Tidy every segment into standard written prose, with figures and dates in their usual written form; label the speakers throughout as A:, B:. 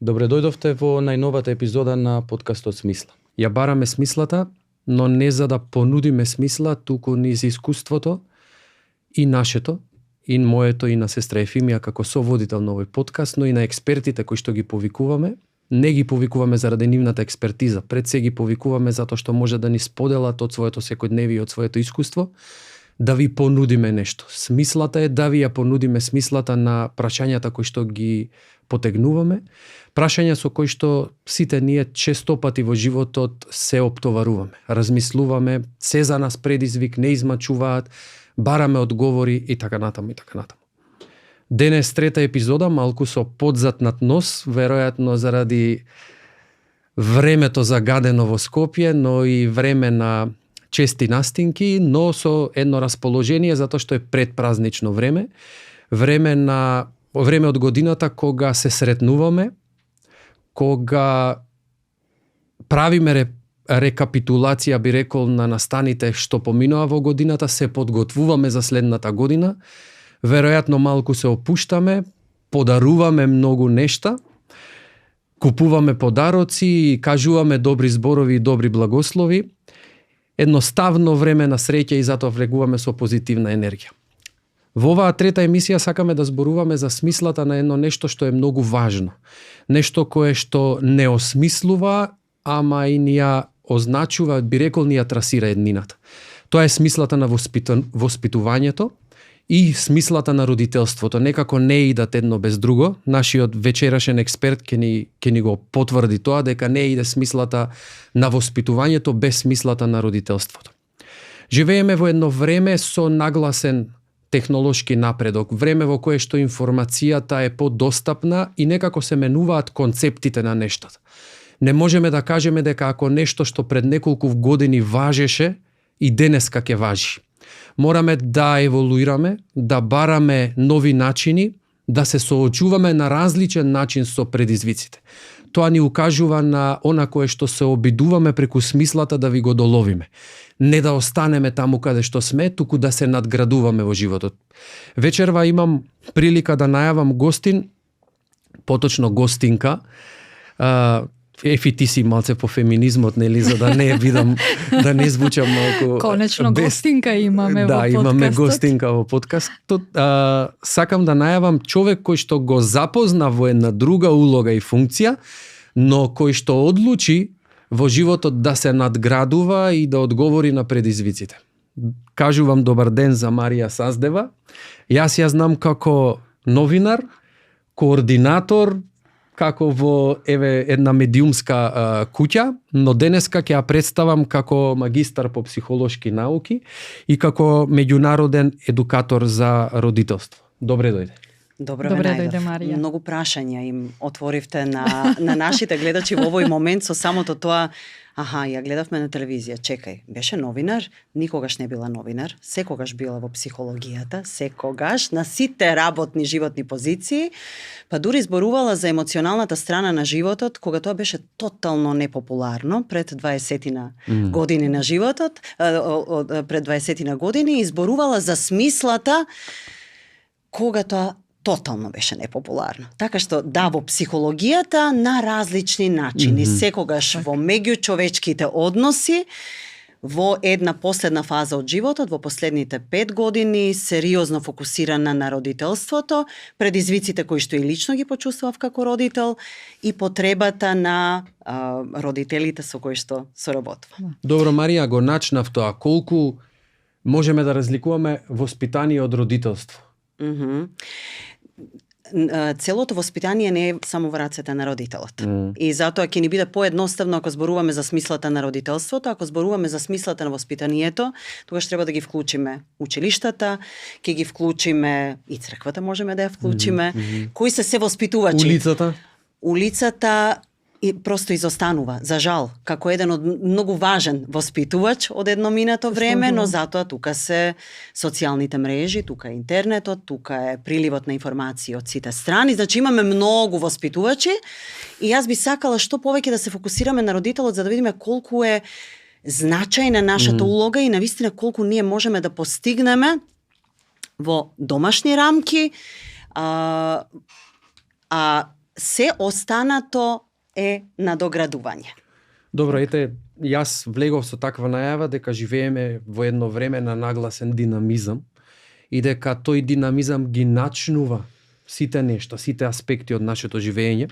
A: Добре дојдовте во најновата епизода на подкастот Смисла. Ја бараме смислата, но не за да понудиме смисла, туку низ искуството и нашето, и моето, и на сестра Ефимија како соводител на овој подкаст, но и на експертите кои што ги повикуваме. Не ги повикуваме заради нивната експертиза, пред се ги повикуваме затоа што може да ни споделат од своето секојдневие, од своето искуство, да ви понудиме нешто. Смислата е да ви ја понудиме смислата на прашањата кои што ги потегнуваме, прашања со кои што сите ние често пати во животот се оптоваруваме, размислуваме, се за нас предизвик, не измачуваат, бараме одговори и така натаму и така натаму. Денес трета епизода, малку со подзад над нос, веројатно заради времето загадено во Скопје, но и време на чести настинки, но со едно расположение затоа што е предпразнично време, време од годината кога се сретнуваме, кога правиме рекапитулација, би рекол, на настаните што поминува во годината, се подготвуваме за следната година, веројатно малку се опуштаме, подаруваме многу нешта, купуваме подароци и кажуваме добри зборови и добри благослови. Едноставно време на среќа и затоа влегуваме со позитивна енергија. Во оваа трета емисија сакаме да зборуваме за смислата на едно нешто што е многу важно. Нешто кое што не осмислува, ама и ни ја означува, би рекол, ни ја трасира еднината. Тоа е смислата на воспитувањето и смислата на родителството. Некако не идат едно без друго. Нашиот вечерашен експерт ќе ни го потврди тоа, дека не иде смислата на воспитувањето без смислата на родителството. Живееме во едно време со нагласен технолошки напредок, време во кое што информацијата е подостапна и некако се менуваат концептите на нештата. Не можеме да кажеме дека ако нешто што пред неколку години важеше и денеска ќе важи. Мораме да еволуираме, да бараме нови начини, да се соочуваме на различен начин со предизвиците. Тоа ни укажува на она кое што се обидуваме преку смислата да ви го доловиме. Не да останеме таму каде што сме, туку да се надградуваме во животот. Вечерва имам прилика да најавам гостин, поточно гостинка. Ефи, ти си малце по феминизмот, нели, за да не видам, да не звучам малку...
B: Конечно, гостинка имаме во подкастот.
A: Да, имаме гостинка во подкастот. Сакам да најавам човек кој што го запозна во една друга улога и функција, но кој што одлучи во животот да се надградува и да одговори на предизвиците. Кажувам добар ден за Марија Саздева. Јас ја знам како новинар, координатор, како во една медиумска куќа, но денеска ќе ја представам како магистар по психолошки науки и како меѓународен едукатор за родителство. Добре дојде.
B: Добре дојде, Марија.
C: Многу прашања им отворивте на нашите гледачи во овој момент со самото тоа. Ја гледавме на телевизија, чекај, беше новинар, никогаш не била новинар, секогаш била во психологијата, секогаш, на сите работни животни позиции, па дури зборувала за емоционалната страна на животот, кога тоа беше тотално непопуларно пред 20-тина години на животот, пред 20-тина години, и зборувала за смислата кога тоа тотално беше непопуларно. Така што да, во психологијата на различни начини, секогаш во меѓучовечките односи, во една последна фаза од животот, во последните 5 години, сериозно фокусирана на родителството, предизвиците кои што и лично ги почувствував како родител и потребата на родителите со кои што соработувам.
A: Добро, Марија, го начнав тоа. Колку можеме да разликуваме воспитание од родителство?
C: Целото воспитание не е само во рацете на родителот. И затоа ќе ни биде поедноставно ако зборуваме за смислата на родителството, ако зборуваме за смислата на воспитанието, тогаш треба да ги вклучиме училиштата, ќе ги вклучиме и црквата, можеме да ја вклучиме. Кои се воспитувачи? Улицата и просто изостанува, за жал, како еден од многу важен воспитувач од едно минато време, но затоа тука се социјалните мрежи, тука е интернетот, тука е приливот на информации од сите страни, значи имаме многу воспитувачи и јас би сакала што повеќе да се фокусираме на родителот за да видиме колку е значајна нашата улога и навистина колку ние можеме да постигнеме во домашни рамки, се останато е надоградување.
A: Добро, ете, јас влегов со таква најава дека живееме во едно време на нагласен динамизам и дека тој динамизам ги начнува сите нешта, сите аспекти од нашето живење.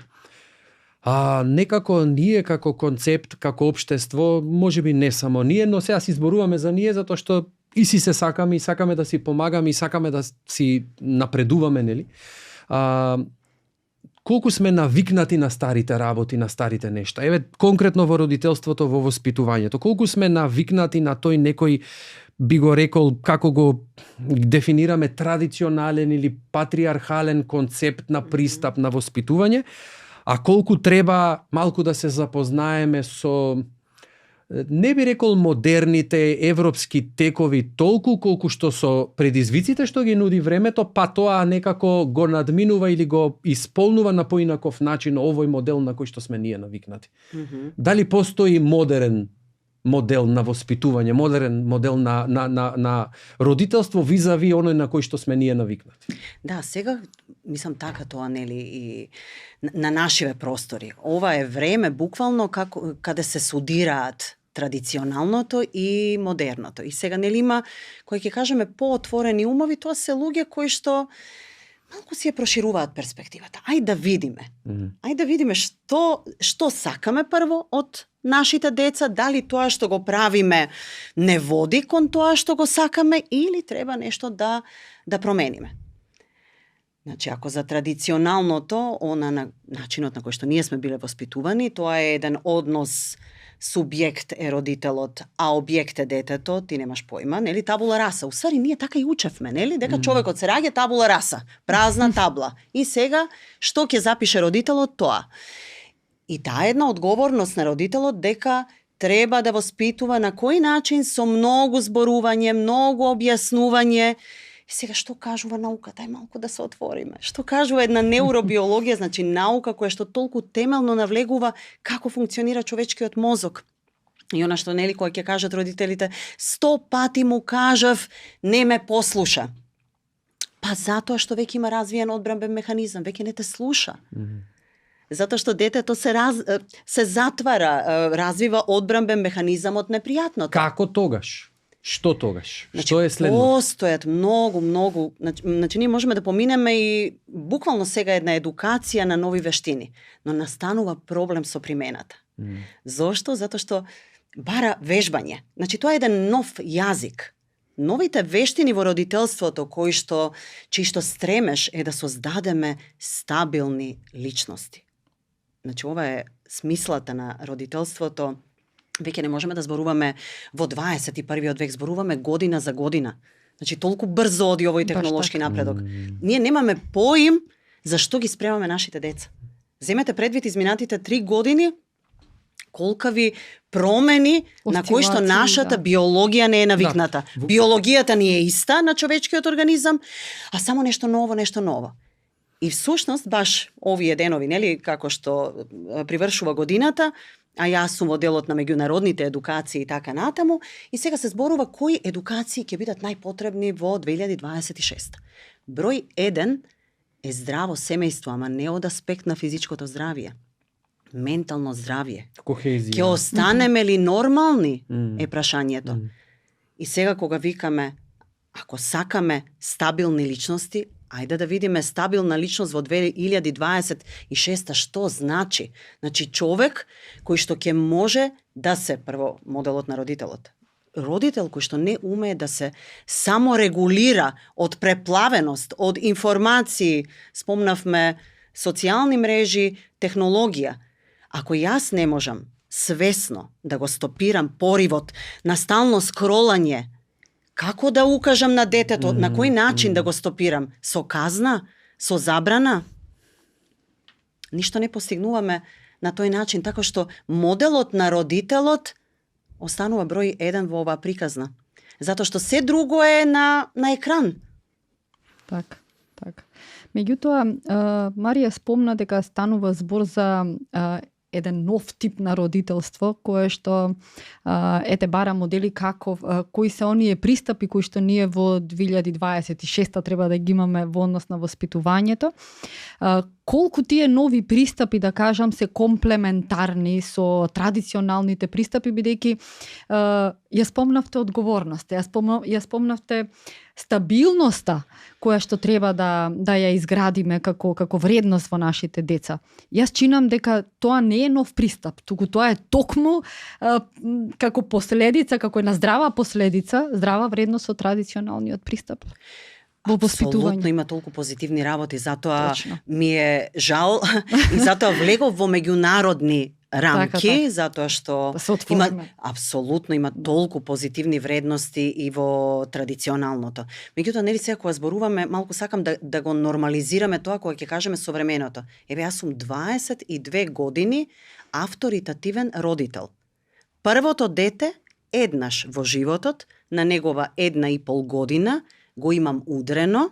A: А некако ние како концепт, како општество, можеби не само ние, но сега си зборуваме за ние затоа што и си се сакаме, и сакаме да си помагаме, и сакаме да си напредуваме, нели? Колку сме навикнати на старите работи, на старите нешта. Еве, конкретно во родителството, во воспитувањето. Колку сме навикнати на тој некој, би го рекол, како го дефинираме, традиционален или патриархален концепт на пристап на воспитување, а колку треба малку да се запознаеме со, не би рекол модерните европски текови толку колку што со предизвиците што ги нуди времето, па тоа некако го надминува или го исполнува на поинаков начин овој модел на кој што сме ние навикнати. Дали постои модерен модел на воспитување, модерен модел на родителство визави оној на кој што сме ние навикнати?
C: Да, сега мислам така тоа, нели, и на нашиве простори. Ова е време буквално каде се судираат традиционалното и модерното. И сега, нели, има, кои ќе кажеме поотворени умови, тоа се луѓе кои што малку си ја прошируваат перспективата. Ајде да видиме. Ајде да видиме што сакаме прво од нашите деца, дали тоа што го правиме не води кон тоа што го сакаме или треба нешто да промениме. Значи, ако за традиционалното, на начинот на кој што ние сме биле воспитувани, тоа е еден однос субјект е родителот, а објект е детето, ти немаш појма, нели, табула раса. Усвари, ние така и учевме, нели, дека човекот се раѓа табула раса, празна табла. И сега, што ќе запише родителот, тоа. И таа една одговорност на родителот дека треба да воспитува на кој начин со многу зборување, многу објаснување. И сега што кажува науката? Ај малку да се отвориме. Што кажува една неуробиологија, значи наука која што толку темелно навлегува како функционира човечкиот мозок. И она што, нели, кој ќе кажат родителите, 100 пати му кажав, не ме послуша. Па затоа што веќе има развиен одбранбен механизам, веќе не те слуша. Затоа што детето се затвара, развива одбранбен механизам од непријатното.
A: Како тогаш? Што тогаш?
C: Значи,
A: што е следното?
C: Постојат многу, значи ние можеме да поминеме и буквално сега една едукација на нови вештини, но настанува проблем со примената. Зошто? Затоа што бара вежбање. Значи тоа е еден нов јазик. Новите вештини во родителството чиј што стремеш е да создадеме стабилни личности. Значи ова е смислата на родителството. Веќе не можеме да зборуваме во 21. век, зборуваме година за година. Значи толку брзо оди овој технолошки напредок. Ние немаме поим за што ги спремаме нашите деца. Земете предвид изминатите 3 години колкави промени на кои што нашата биологија не е навикната. Биологијата ни е иста на човечкиот организам, а само нешто ново. И всушност баш овие денови, нели, како што привршува годината, а јас сум во делот на меѓународните едукации и така натаму, и сега се зборува кои едукации ќе бидат најпотребни во 2026. Број 1 е здраво семејство, ама не од аспект на физичкото здравје. Ментално здравје.
A: Кохезија.
C: Ќе останеме ли нормални е прашањето. И сега кога викаме, ако сакаме стабилни личности, ајде да видиме стабилна личност во 2026 што значи. Значи човек кој што ќе може да се, прво, моделот на родителот. Родител кој што не умее да се саморегулира од преплавеност, од информации, спомнавме социјални мрежи, технологија. Ако јас не можам свесно да го стопирам поривот на стално скролање, како да укажам на детето, на кој начин да го стопирам? Со казна? Со забрана? Ништо не постигнуваме на тој начин, така што моделот на родителот останува број 1 во оваа приказна. Затоа што се друго е на екран.
B: Так. Меѓутоа, Марија спомна дека станува збор за еден нов тип на родителство, кое што бара модели кои се оние пристапи кои што ние во 2026 треба да ги имаме во однос на воспитувањето. колку тие нови пристапи, да кажам, се комплементарни со традиционалните пристапи, бидејќи ја спомнавте одговорност, ја спомнавте стабилноста која што треба да ја изградиме како вредност во нашите деца. Јас чинам дека тоа не е нов пристап, туку тоа е токму како последица, како една здрава последица, здрава вредност од традиционалниот пристап.
C: Апсолутно има толку позитивни работи, затоа
B: Точно.
C: ми е жал и затоа влегов во меѓународни рамки,
B: Така.
C: затоа што
B: Да се отвориме.
C: апсолутно има толку позитивни вредности и во традиционалното. Меѓутоа, нели сега кога зборуваме, малку сакам да го нормализираме тоа кога ќе кажеме современото. Еве, јас сум 22 години авторитативен родител. Првото дете еднаш во животот, на негова 1,5 година, го имам удрено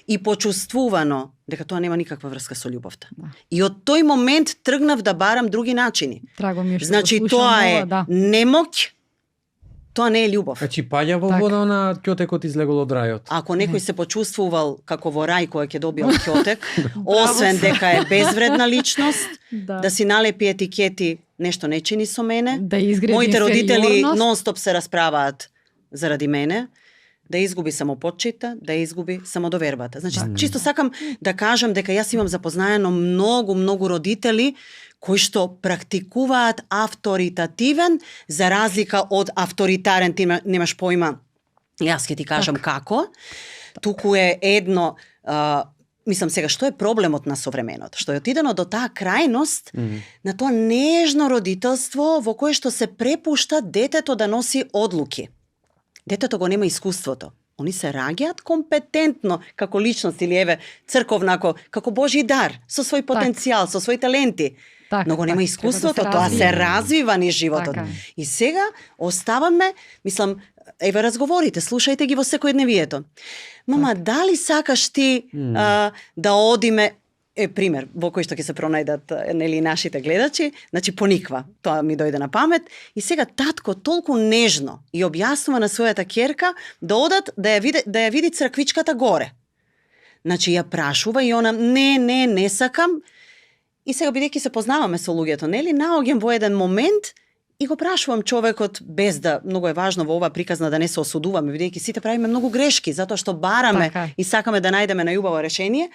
C: и почувствувано дека тоа нема никаква врска со љубовта.
B: Да.
C: И од тој момент тргнав да барам други начини.
B: Драго ми е што
C: Значи
B: го слушам
C: тоа е
B: ова, да.
C: немоќ, тоа не е љубов.
A: Значи паѓа во
B: Така.
A: вода на ќотекот излегол од рајот.
C: Ако некој се почувствувал како во рај кој ќе добиел ќотек, освен дека е безвредна личност, да си налепи етикети, нешто не чини со мене.
B: Да изгради
C: Моите родители
B: инфериорност.
C: нон-стоп се расправаат заради мене, да изгуби самопочита, да изгуби самодовербата. Значи, чисто сакам да кажам дека јас имам запознаено многу родители кои што практикуваат авторитативен за разлика од авторитарен, ти немаш поима, јас ќе ти кажам како. Туку е едно, мислам сега, што е проблемот на современото? Што е отидено до таа крајност, на тоа нежно родителство во кое што се препушта детето да носи одлуки. Детето го нема искуството. Они се раѓаат компетентно како личност или еве црковнако, како Божи дар, со свој потенцијал, со своји таленти. Но го нема искуството, тоа се развива низ животот.
B: Така.
C: И сега оставаме, мислам, еве разговорите, слушајте ги во секојдневието. Мама, дали сакаш ти да одиме, пример, во кој што ќе се пронајдат нели нашите гледачи, значи пониква, тоа ми дојде на памет, и сега татко толку нежно и објаснува на својата ќерка да одат да ја види црквичката горе. Значи ја прашува и она не сакам. И сега бидејќи се познаваме со луѓето, нели, наоѓам во еден момент и го прашувам човекот, без да, многу е важно во оваа приказна да не се осудуваме, бидејќи сите правиме многу грешки, затоа што бараме
B: Така.
C: и сакаме да најдеме најубаво решение.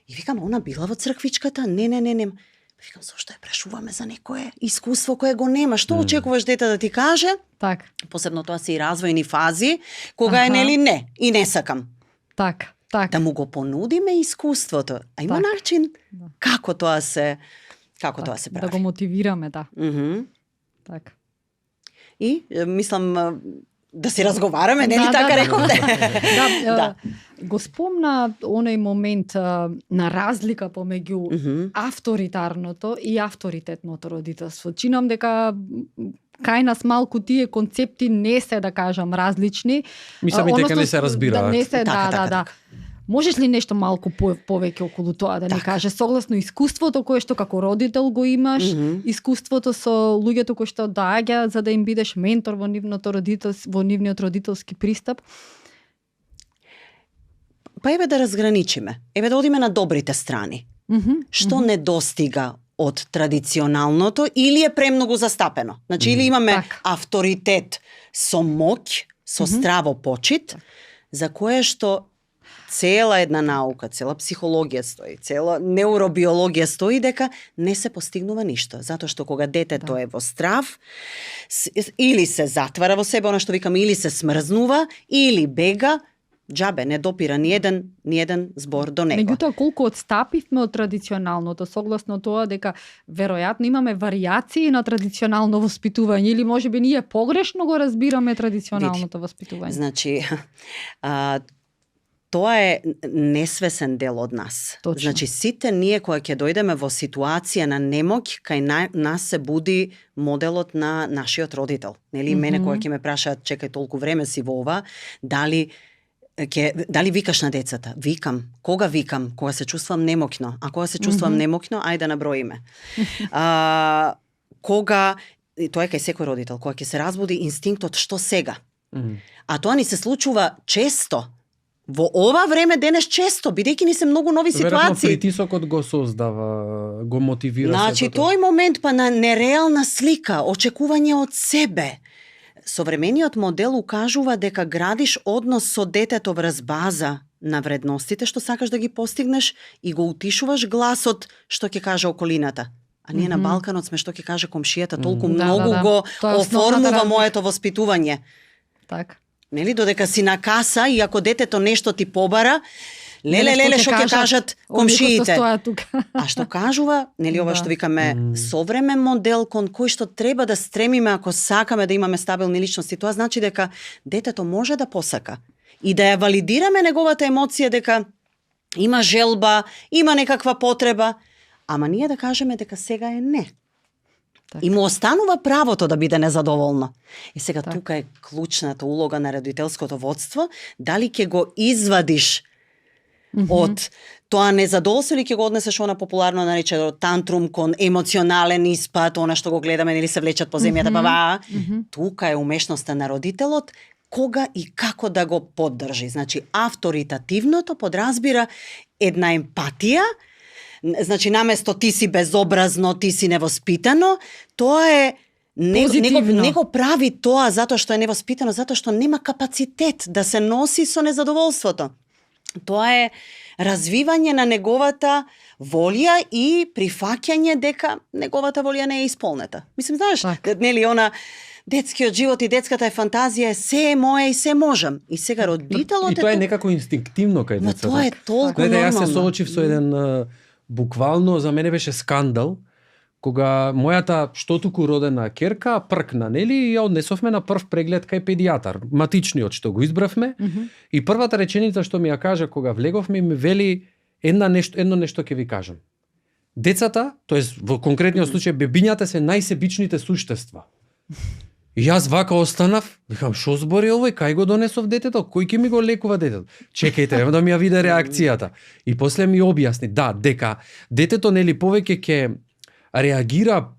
C: И викам, она била во црквичката? Не. Викам, зошто ја прашуваме за некое искуство кое го нема? Што очекуваш дете да ти каже?
B: Так.
C: Посебно тоа се и развојни фази, кога е нели не, и не сакам.
B: Так.
C: Да му го понудиме искуството. А има
B: Так.
C: начин како тоа се прави.
B: Да го мотивираме, да. Так.
C: И мислам да си разговараме, нели така рековте?
B: Да. Го спомна оној момент на разлика помеѓу авторитарното и авторитетното родителство. Чинам дека кај нас малку тие концепти не се, да кажам, различни.
A: Мислам и дека не се разбираат.
B: Да, не се,
C: Така.
B: да. Можеш ли нешто малку повеќе околу тоа да ни каже, согласно искуството кое што како родител го имаш, искуството со луѓето кои што доаѓаат за да им бидеш ментор во нивниот родителски пристап?
C: Па еве да разграничиме. Еве да одиме на добрите страни. Што недостига од традиционалното или е премногу застапено. Значи или имаме авторитет со моќ, со здраво почит, за кое што цела една наука, цела психологија стои, цела неуробиологија стои дека не се постигнува ништо. Затоа што кога детето е во страв, или се затвара во себе, она што викам, или се смрзнува, или бега, џабе, не допира ни еден збор до него.
B: Меѓутоа, колку отстапивме од традиционалното, согласно тоа дека веројатно имаме варијации на традиционално воспитување, или можеби ние погрешно го разбираме традиционалното воспитување?
C: Значи, тоа е несвесен дел од нас.
B: Точно.
C: Значи, сите ние кога ќе дојдеме во ситуација на немоќ, кај нас се буди моделот на нашиот родител. Нели, мене кога ќе ме прашаат, чекај, толку време си во ова, дали викаш на децата? Викам. Кога викам? Кога се чувствам немоќно. А кога се чувствам немоќно, ајде да наброиме. Кога, тоа е кај секој родител, кога ќе се разбуди инстинктот што сега. А тоа ни се случува често. Во ова време денес често, бидејќи ни се многу нови
A: Веројатно
C: ситуации.
A: притисокот го создава, го мотивира
C: Значи,
A: сето
C: тој момент па на нереална слика, очекување од себе. Современиот модел укажува дека градиш однос со детето врз база на вредностите што сакаш да ги постигнеш и го утишуваш гласот што ќе каже околината. А ние на Балканот сме што ќе каже комшијата, толку многу го
B: Тоа е основната
C: оформува
B: разлика.
C: моето воспитување.
B: Така.
C: Нели, додека си на каса и ако детето нешто ти побара, леле, што ќе кажат комшиите. А што кажува, нели ова што викаме современ модел кон кој што треба да стремиме ако сакаме да имаме стабилни личности, тоа значи дека детето може да посака и да ја валидираме неговата емоција дека има желба, има некаква потреба, ама ние да кажеме дека сега е не. И му останува правото да биде незадоволно. И сега тука е клучната улога на родителското водство, дали ќе го извадиш од тоа незадоволство или ќе го однесеш она популарно наречено тантрум кон емоционален испад, она што го гледаме, нели се влечат по земјата, Тука е умешноста на родителот кога и како да го поддржи. Значи, авторитативното подразбира една емпатија. Значи, наместо ти си безобразно, ти си невоспитано, тоа е не го прави тоа затоа што е невоспитано, затоа што нема капацитет да се носи со незадоволството. Тоа е развивање на неговата волја и прифаќање дека неговата волја не е исполнета. Мислим, знаеш, нели она детскиот живот и детската фантазија е се е мое и се можам. И сега родителот
A: и тоа е некако инстинктивно кај децата.
C: Тоа е толку нормално.
A: Јас се соочив со еден буквално за мене беше скандал кога мојата штотуку родена ќерка пркна, нели, и ја однесовме на прв преглед кај педијатар, матичниот што го избравме. И првата реченица што ми ја кажа кога влеговме ми вели едно нешто ќе ви кажам. Децата, тоест во конкретниот случај бебињата се најсебичните суштества. И јас вака останав, викам, шо збори овој, кај го донесов детето, кој ќе ми го лекува детето? Чекајте, ево да ми ја виде реакцијата. И после ми објасни, дека детето нели повеќе ќе реагира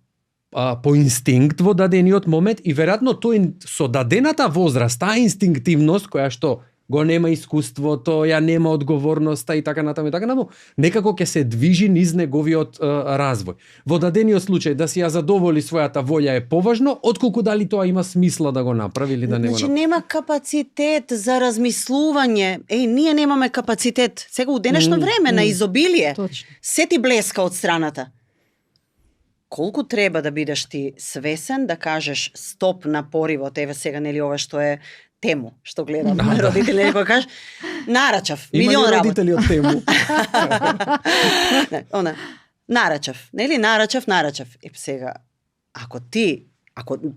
A: по инстинкт во дадениот момент и веројатно тој со дадената возраст, таа инстинктивност која што го нема искуството, ја нема одговорноста и така натаму, некако ќе се движи низ неговиот развој. Во дадениот случај да си ја задоволи својата волја е поважно, отколку дали тоа има смисла да го направи или да не го направи.
C: Значи нема капацитет за размислување. Ние немаме капацитет. Сега у денешно време на изобилие. Се ти блеска од страната. Колку треба да бидеш ти свесен да кажеш стоп на поривот, еве сега нели ова што е Тему, што гледам родители, некој кажеш, нарачав, милион работи.
A: Има ли родители од Тему?
C: Нарачав, нели, нарачав. И сега, ако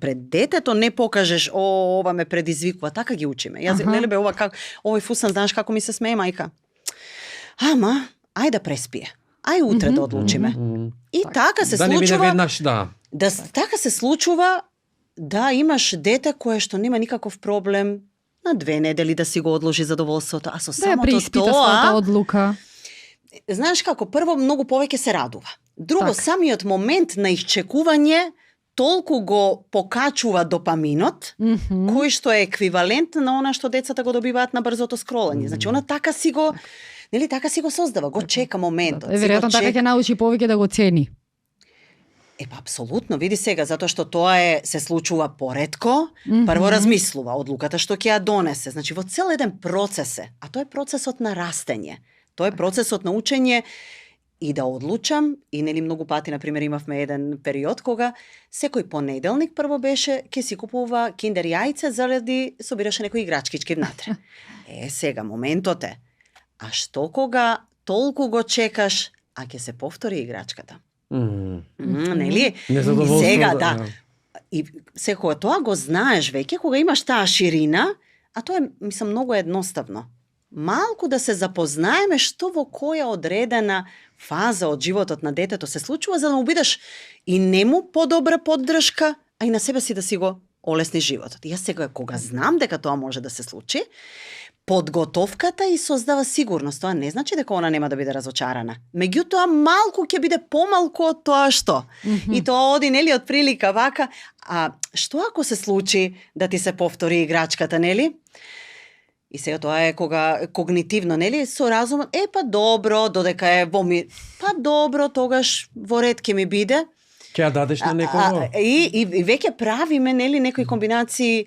C: пред детето не покажеш, ова ме предизвикува, така ги учиме. Јас, нели бе, овој фусан, знаеш како ми се смее мајка? Ама, ај да преспие. Ај утре да одлучиме. И така се случува.
A: Да не биде веднаш,
C: Така се случува да имаш дете кое што нема никаков проблем на 2 недели да си го одложи задоволството, а со самото тоа
B: одлука.
C: Знаеш како, прво многу повеќе се радува. Друго, самиот момент на исчекување толку го покачува допаминот, кој што е еквивалент на она што децата го добиваат на брзото скролање. Значи, она така си го, нели, така си го создава, го чека моментот.
B: Веројатно така ќе научи повеќе да го цени.
C: Апсолутно, види сега, затоа што тоа се случува поретко, прво размислува одлуката што ќе ја донесе. Значи, во цел еден процес е, а тоа е процесот на растење. Тоа е процесот на учење и да одлучам, и нели многу пати, например, имавме еден период кога секој понеделник прво беше ќе си купува киндер јајце заради собираше некои играчкички внатре. Сега моментот е, а што кога толку го чекаш, а ќе се повтори играчката? Нели? И сега, И секоја тоа го знаеш веќе, кога имаш таа ширина, а тоа е, мислам, многу едноставно. Малку да се запознаеме што во која одредена фаза од животот на детето се случува, за да му бидеш и нему подобра поддршка, а и на себе си да си го олесни животот. Јас сега, кога знам дека тоа може да се случи, подготовката и создава сигурност. Тоа не значи дека она нема да биде разочарана. Меѓутоа, малку ќе биде помалку од тоа што. И тоа оди, нели, од прилика вака. А што ако се случи да ти се повтори играчката, нели? И сега тоа е кога когнитивно, нели, со разумот, па добро, додека е во ми, па добро, тогаш во ред ќе ми биде.
A: Ќе ја дадеш на некого?
C: И веќе правиме, нели, некои комбинации,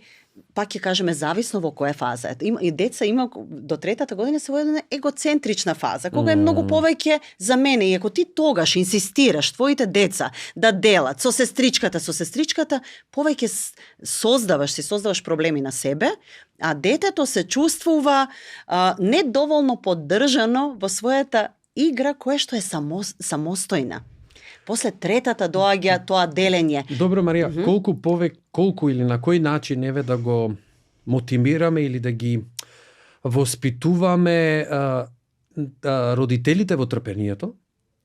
C: пак ќе кажеме зависно во која фаза е. И деца има до 3-та година се во една егоцентрична фаза, кога е многу повеќе за мене. И ако ти тогаш инсистираш твоите деца да делат со сестричката, повеќе создаваш проблеми на себе, а детето се чувствува недоволно поддржано во својата игра која што е самостојна. После 3-та доаѓа тоа делење.
A: Добро, Марија, колку или на кој начин еве да го мотивираме или да ги воспитуваме родителите во трпението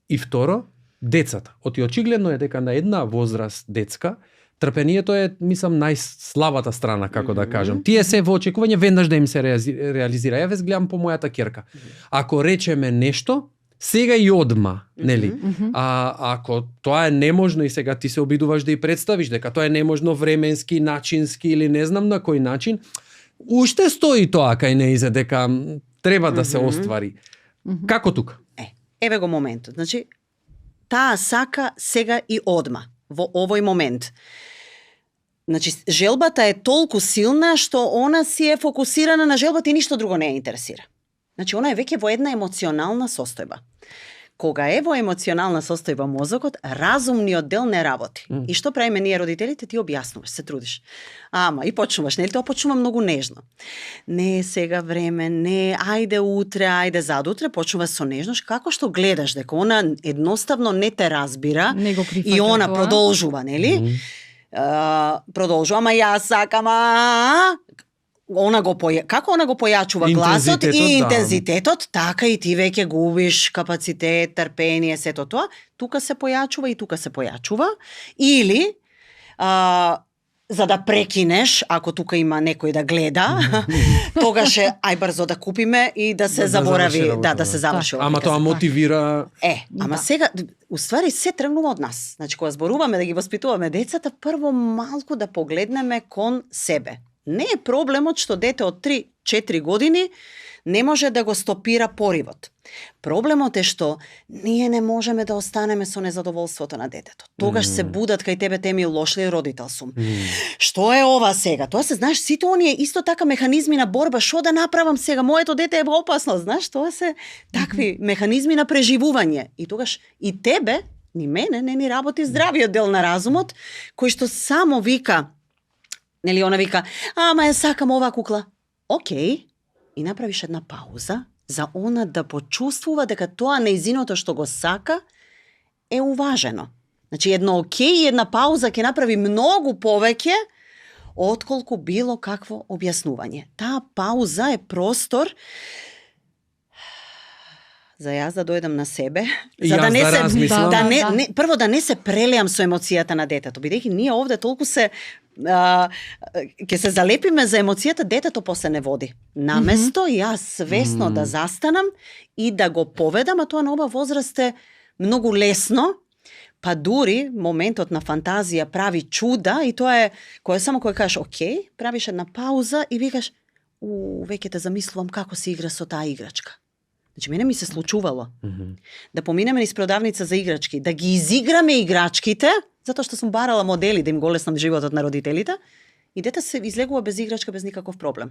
A: и второ, децата. Очигледно е дека на една возраст детска трпението е, мислам, најслабата страна, како да кажам. Тие се во очекување веднаш да им се реализира. Ја вез гледам по мојата ќерка. Ако речеме нешто, сега и одма, нели? Ако тоа е неможно и сега ти се обидуваш да ја представиш дека тоа е неможно временски, начински или не знам на кој начин, уште стои тоа кај неизе дека треба да се оствари. Како тука?
C: Еве го моментот. Значи, таа сака сега и одма во овој момент. Значи, желбата е толку силна што она си е фокусирана на желбата и ништо друго не ја интересира. Значи, она е веќе во една емоционална состојба. Кога е во емоционална состојба мозокот, разумниот дел не работи. И што правиме ние родителите? Ти објаснуваш, се трудиш. Ама и почнуваш, нели? Тоа почнува многу нежно. Не е сега време, не, ајде утре, ајде задутре, почнува со нежност, како што гледаш дека она едноставно не те разбира и она
B: тоа.
C: продолжува, нели? Продолжува, ама јас сакам, како она го појачува гласот и интензитетот, така и ти веќе губиш капацитет, трпение, сето тоа. Тука се појачува и тука се појачува. Или, за да прекинеш, ако тука има некој да гледа, тогаш е ај брзо да купиме и да се заборави, да се заврши.
A: Ама тоа мотивира.
C: Ама сега, уствари се тргнува од нас. Значи, кога зборуваме да ги воспитуваме децата, прво малку да погледнеме кон себе. Не е проблемот што дете од 3-4 години не може да го стопира поривот. Проблемот е што ние не можеме да останеме со незадоволството на детето. Тогаш се будат кај тебе теми лош ли родител сум. Што е ова сега? Тоа се, знаеш, сите оние исто така механизми на борба, што да направам сега? Моето дете е во опасност, знаеш, тоа се такви механизми на преживување. И тогаш и тебе, ни мене, не ни работи здравиот дел на разумот, кој што само вика, нели, она вика, ама ја сакам оваа кукла. Океј, и направиш една пауза за она да почувствува дека тоа нејзиното што го сака е уважено. Значи, едно океј и една пауза ќе направи многу повеќе отколку било какво објаснување. Таа пауза е простор за јас да дојдам на себе, за да не се прво да не се прелеам со емоцијата на детето, бидејќи ние овде толку се ќе се залепиме за емоцијата, детето после не води. Наместо јас свесно да застанам и да го поведам, а тоа на оба возраст е многу лесно, па дури моментот на фантазија прави чуда и тоа е кој кажеш окей, правиш една пауза и викаш веќе те замислувам како се игра со таа играчка. Значи, мене ми се случувало да поминеме низ продавница за играчки, да ги изиграме играчките, затоа што сум барала модели да им го леснам животот на родителите, и дете се излегува без играчка без никаков проблем.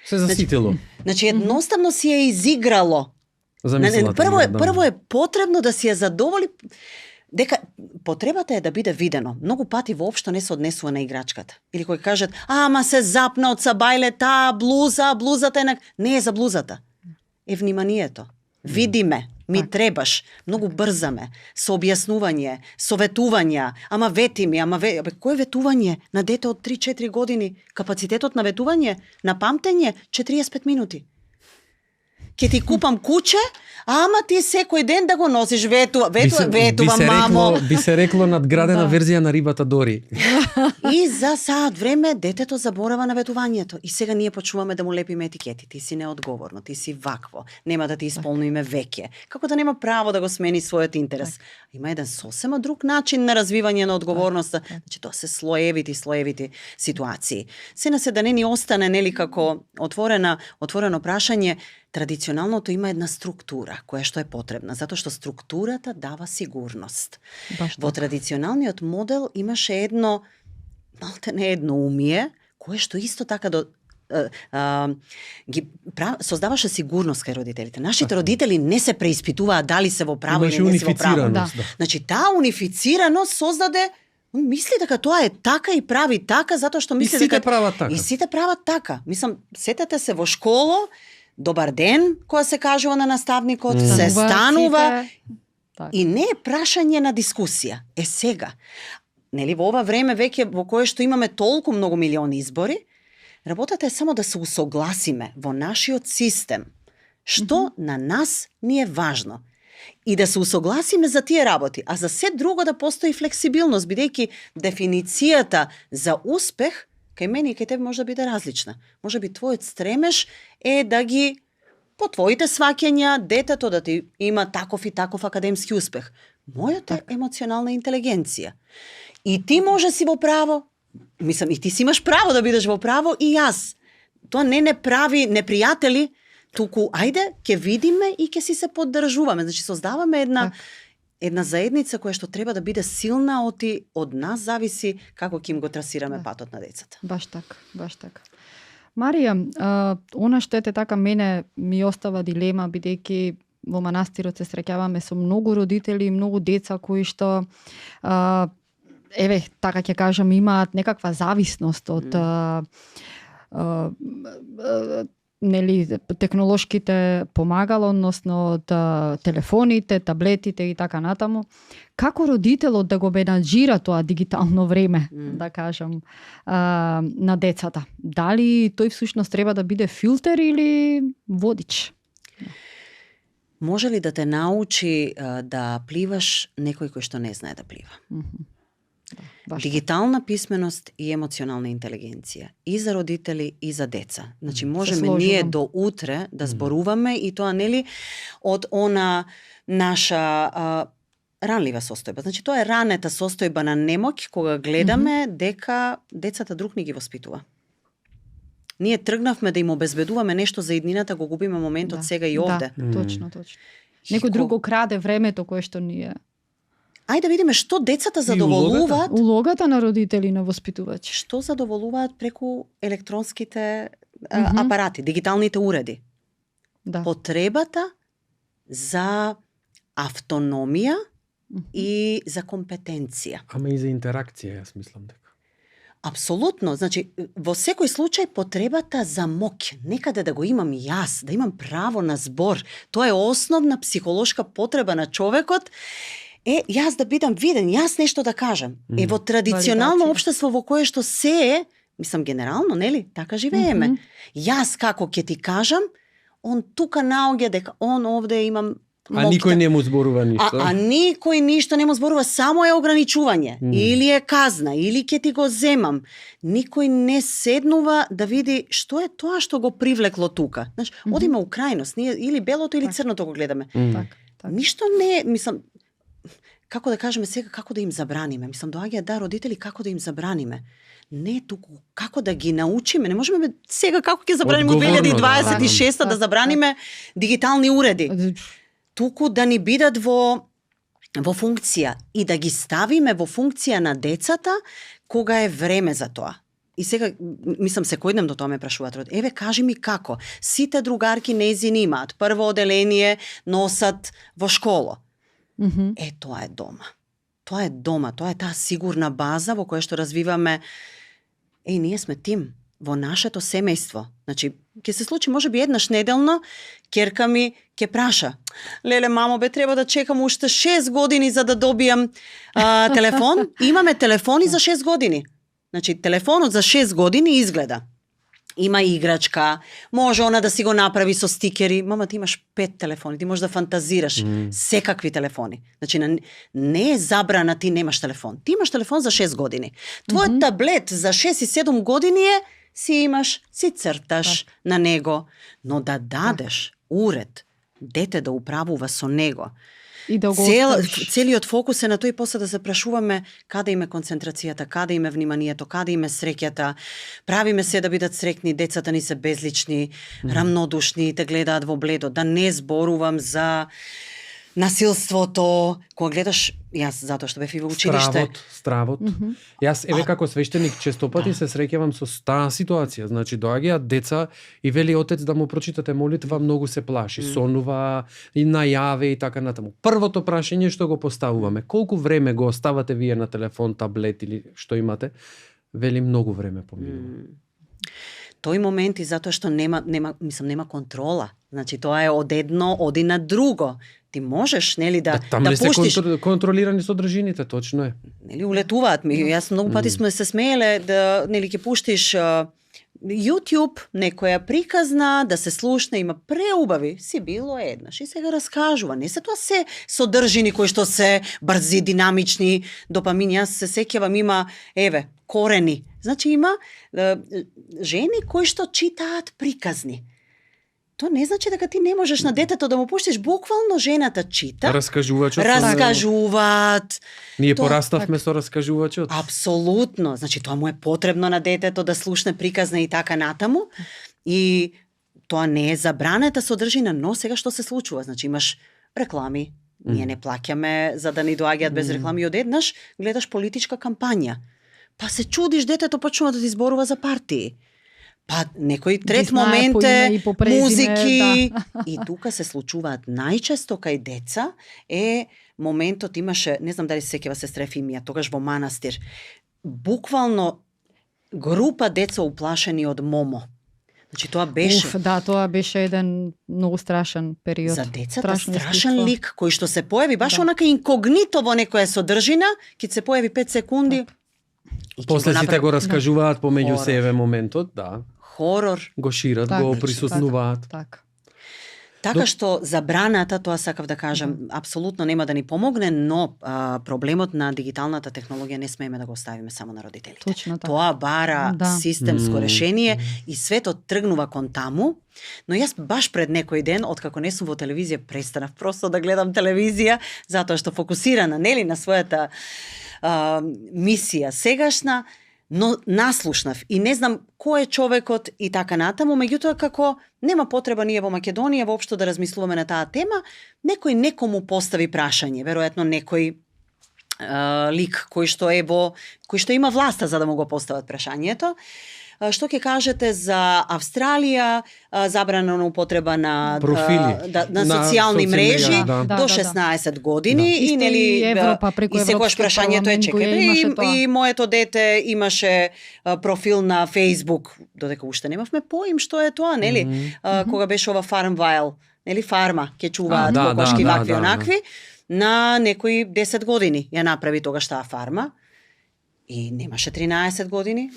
A: Се заситило.
C: Значи, едноставно си ја изиграло. Прво е потребно да си ја задоволи, дека потребата е да биде видено. Многу пати воопшто не се однесува на играчката. Или кој кажат, ама се запна од сабајле таа блузата е не е за блузата. Е вниманието. Види ме, ми требаш, многу брзаме, со објаснување, советувања, ама вети ми, кој ветување на дете од 3-4 години? Капацитетот на ветување, на памтење, 45 минути. ќе ти купам куче, ама ти секој ден да го носиш ветува мамо.
A: Би се рекло надградена верзија на рибата Дори.
C: И за саат време детето заборава на ветувањето. И сега ние почнуваме да му лепиме етикети. Ти си неодговорно, ти си вакво, нема да ти исполнуваме веќе. Како да нема право да го смени својот интерес. Има еден сосема друг начин на развивање на одговорноста. Значи тоа се слоевити ситуации. Сена се да не ни остане нели како отворено прашање. Традиционалното има една структура која што е потребна, затоа што структурата дава сигурност. Во традиционалниот модел имаше едно умие, кое што исто така создаваше сигурност кај родителите. Нашите родители не се преиспитуваат дали се во право или не се во право. Значи, таа унифицираност создаде мисли дека тоа е така и прави така, затоа што мисли дека
A: и
C: сите прават така. Мислам, сетете се во школа, добар ден, која се кажува на наставникот, се станува и не е прашање на дискусија. Сега, нели во ова време веќе во кое што имаме толку многу милиони избори, работата е само да се усогласиме во нашиот систем што на нас ни е важно и да се усогласиме за тие работи, а за се друго да постои флексибилност, бидејќи дефиницијата за успех кај мене и кај тебе може да биде различна. Може би твојот стремеж е да ги по твоите сваќања детето да ти има таков и таков академски успех. Мојот е емоционална интелигенција. И ти може си во право, мислам и ти си имаш право да бидеш во право и јас. Тоа не прави непријатели, туку ајде ќе видиме и ќе си се поддржуваме. Значи создаваме една заедница која што треба да биде силна, од нас зависи како ќе им го трасираме патот на децата.
B: Баш така. Марија, она што ете така мене ми остава дилема, бидејќи во манастирот се среќаваме со многу родители и многу деца кои што така ќе кажам, имаат некаква зависност од технолошките помагала, односно од телефоните, таблетите и така натаму. Како родителот да го менаџира тоа дигитално време, да кажам, на децата? Дали тој всушност треба да биде филтер или водич?
C: Може ли да те научи да пливаш некој кој што не знае да плива? Дигитална писменост и емоционална интелигенција и за родители и за деца. Значи можеме ние до утре да зборуваме и тоа нели од она наша ранлива состојба. Значи тоа е ранета состојба на немоќ кога гледаме дека децата друг ни ги воспитува. Ние тргнавме да им обезбедуваме нешто за иднината, го губиме моментот сега и овде.
B: Точно. Некој друг го краде времето кое што ние.
C: Ајде да видиме што децата задоволуваат.
B: Улогата на родители на воспитувачи.
C: Што задоволуваат преку електронските апарати, дигиталните уреди. Потребата за автономија и за компетенција.
A: Ама и за интеракција, јас мислам дека.
C: Апсолутно, значи во секој случај потребата за моќ, некаде да го имам јас, да имам право на збор. Тоа е основна психолошка потреба на човекот. Јас да бидам виден, јас нешто да кажам. Во традиционално општество во кое што се е, мислам генерално, нели, така живееме. Јас како ќе ти кажам, он тука наоѓа дека он овде имам
A: моќта. А никој не му зборува ништо.
C: А никој ништо не му зборува, само е ограничување, или е казна, или ќе ти го земам. Никој не седнува да види што е тоа што го привлекло тука. Знаеш, одиме у крајност, ние или белото или црното го гледаме. Ништо не, мислам, како да кажеме сега, како да им забраниме. Мислам, доаѓаат родители, како да им забраниме. Не туку, како да ги научиме. Не можеме сега како ќе забраниме од 2026 да забраниме дигитални уреди. Туку да ни бидат во функција и да ги ставиме во функција на децата кога е време за тоа. И сега, мислам, секој ден до тоа ме прашуваат. Еве, кажи ми како. Сите другарки нејзини имаат прво оделение, носат во школа. Тоа е дома. Тоа е дома, тоа е таа сигурна база во која што развиваме. Ние сме тим во нашето семејство. Значи, ќе се случи можеби еднаш неделно, ќерка ми ќе праша: леле, мамо, треба да чекам уште 6 години за да добијам телефон. Имаме телефони за 6 години. Значи, телефонот за 6 години изгледа има играчка, може она да си го направи со стикери. Мама, ти имаш 5 телефони, ти можеш да фантазираш секакви телефони. Значи, не е забрана ти немаш телефон. Ти имаш телефон за 6 години. Твојот таблет за 6 и 7 години си имаш, си црташ на него, но да дадеш уред дете да управува со него.
B: И да го оставиш.
C: Целиот фокус е на тој, после да се прашуваме каде име концентрацијата, каде име вниманието, каде име среќата. Правиме се да бидат срекни, децата ни се безлични, рамнодушни, те гледаат во бледо. Да не зборувам за насилството, кога гледаш, јас затоа што бев и во училиште.
A: Стравот. Јас еве како свештеник често пати се среќавам со таа ситуација. Значи доаѓаат деца и вели отец да му прочитате молитва, многу се плаши, сонува и најаве и така натаму. Првото прашање што го поставуваме, колку време го оставате вие на телефон, таблет или што имате? Вели многу време поминува.
C: Тој момент и затоа што нема контрола. Значи тоа е од едно оди на друго. Ти можеш, нели, да пуштиш.
A: Се контролирани содржините, точно е.
C: Нели, улетуваат ми. Јас многу пати сме се смееле да, нели, ќе пуштиш YouTube, некоја приказна, да се слушне, има преубави. Си било еднаш и сега раскажува. Не се тоа се содржини кои што се брзи, динамични, допамин. Јас се сеќавам, има, корени. Значи има жени кои што читаат приказни. Тоа не значи дека ти не можеш на детето да му пуштиш, буквално жената чита. Раскажуваат.
A: Ние пораставме со раскажувачот.
C: Апсолутно. Значи тоа му е потребно на детето да слушне приказна и така натаму. И тоа не е забранета содржина, но сега што се случува? Значи имаш реклами. Ние не плаќаме за да ни доаѓаат без реклами, и одеднаш гледаш политичка кампања. Па се чудиш, детето почнува да ти зборува за партии. Па некој трет момент е музики. И тука се случуваат најчесто кај деца е моментот, имаше, не знам дали се сеќава сестра Ефимија, тогаш во манастир, буквално група деца уплашени од момо. Значи тоа беше...
B: тоа беше еден многу страшен период.
C: За децата страшен лик кој што се појави баш онака инкогнито во некоја содржина, ки се појави 5 секунди.
A: После сите го раскажуваат помеѓу себе моментот, да.
C: Хорор.
A: Го шират, го присуствуваат.
C: Така што забраната, тоа сакав да кажам, апсолутно нема да ни помогне, но проблемот на дигиталната технологија не смееме да го оставиме само на родителите.
B: Точно така.
C: Тоа бара системско решение и светот тргнува кон таму. Но јас баш пред некој ден, откако не сум во телевизија, престанав просто да гледам телевизија, затоа што фокусирана, нели, на својата мисија сегашна, но наслушнав и не знам кој е човекот и така натаму, меѓутоа како нема потреба ние во Македонија воопшто да размислуваме на таа тема, некој некому постави прашање, веројатно некој лик кој што има власта за да му го постават прашањето. Што ќе кажете за Австралија, забрана на употреба на
A: профили,
C: на социјални мрежи до 16 години и нели и секогаш прашањето е чекај, и моето дете имаше профил на Facebook, додека уште немавме поим што е тоа, нели? Кога беше ова Farmville, нели, фарма, ќе чуваат кокошки вакви онакви, на некои 10 години ја направи тогаш таа фарма и немаше 13 години,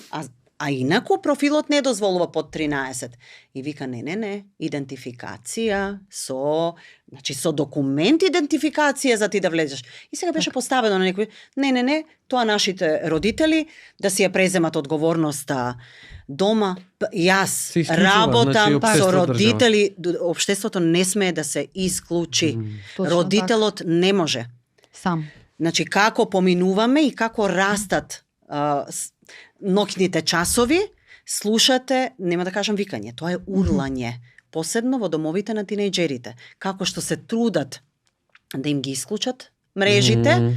C: а инаку профилот не дозволува под 13. И вика, не, идентификација со документ идентификација за ти да влезеш. И сега беше поставено на некој, не, тоа нашите родители да си ја преземат одговорноста дома. Јас работам со родители, општеството не смее да се исклучи. Родителот не може.
B: Сам.
C: Значи, како поминуваме и како растат ноќните часови, слушате, нема да кажам викање, тоа е урлање, посебно во домовите на тинејџерите. Како што се трудат да им ги исклучат мрежите,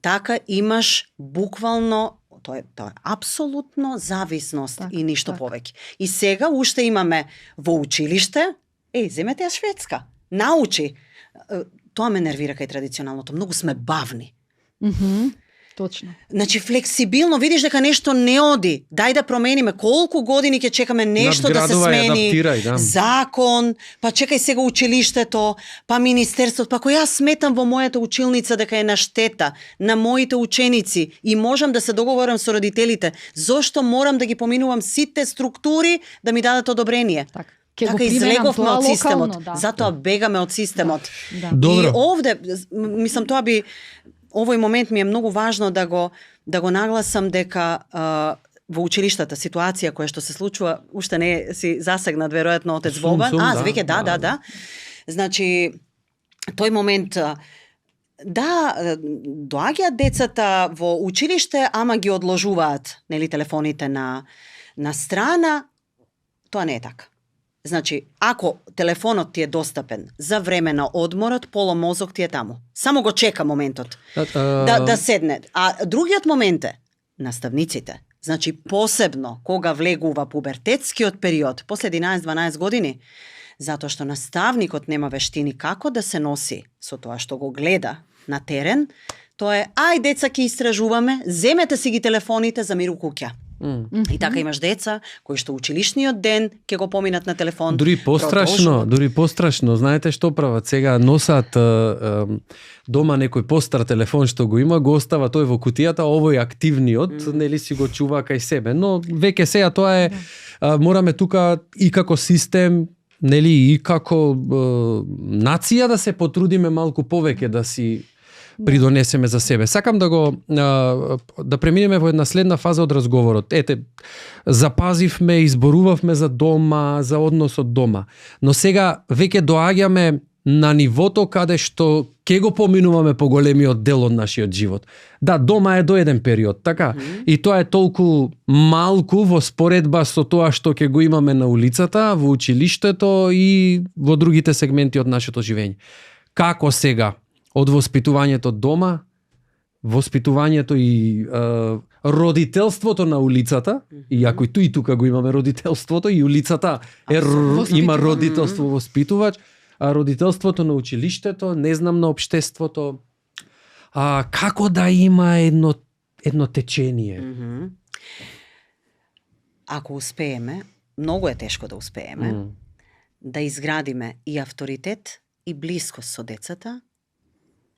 C: така имаш буквално, тоа е апсолутно зависност и ништо повеќе. И сега уште имаме во училиште, земете ја Шведска, научи. Тоа ме нервира кај традиционалното, многу сме бавни.
B: Точно.
C: Значи флексибилно, видиш дека нешто не оди, дај да промениме, колку години ќе чекаме нешто да се
A: Надградувај,
C: смени,
A: адаптирај, да.
C: закон, па чекај сега училиштето, па министерството, па кој јас сметам во мојата училница дека е на штета на моите ученици и можам да се договорам со родителите, зошто морам да ги поминувам сите структури да ми дадат одобрение? Така излеговме од системот.
B: Локално, да.
C: Затоа бегаме од системот.
B: Да.
A: Добро.
C: И овде, мислам, тоа би, овој момент ми е многу важно да го нагласам дека во училиштата ситуација која што се случува, уште не си засегнат веројатно отец Бобан.
A: Да,
C: веќе да. Значи, тој момент доаѓаат децата во училиште, ама ги одложуваат, нели, телефоните на страна. Тоа не е така. Значи, ако телефонот ти е достапен за време на одморот, поломозок ти е таму. Само го чека моментот да седне. А другиот момент е наставниците. Значи, посебно кога влегува пубертетскиот период, после 11-12 години, затоа што наставникот нема вештини како да се носи со тоа што го гледа на терен, тоа е, ај деца ќе истражуваме, земете си ги телефоните за мир у куќа. И така имаш деца кои што училишниот ден ќе го поминат на телефон.
A: Дури пострашно, знаете што прават сега, носат дома некој постар телефон што го има, го остава тој во кутијата, овој активниот, нели си го чува кај себе. Но веќе сега тоа е, мораме тука и како систем, нели, и како нација да се потрудиме малку повеќе да си придонесеме за себе. Сакам да преминеме во една следна фаза од разговорот. Ете, запазивме, изборувавме за дома, за односот дома. Но сега веќе доаѓаме на нивото каде што ќе го поминуваме поголемиот дел од нашиот живот. Да, дома е до еден период, така? И тоа е толку малку во споредба со тоа што ќе го имаме на улицата, во училиштето и во другите сегменти од нашето живење. Како сега? Од воспитувањето дома, воспитувањето и родителството на улицата, иако и тука го имаме родителството, и улицата има родителство воспитувач, а родителството на училиштето, не знам на општеството, како да има едно течение?
C: Ако успееме, многу е тешко да успееме, да изградиме и авторитет и блискост со децата,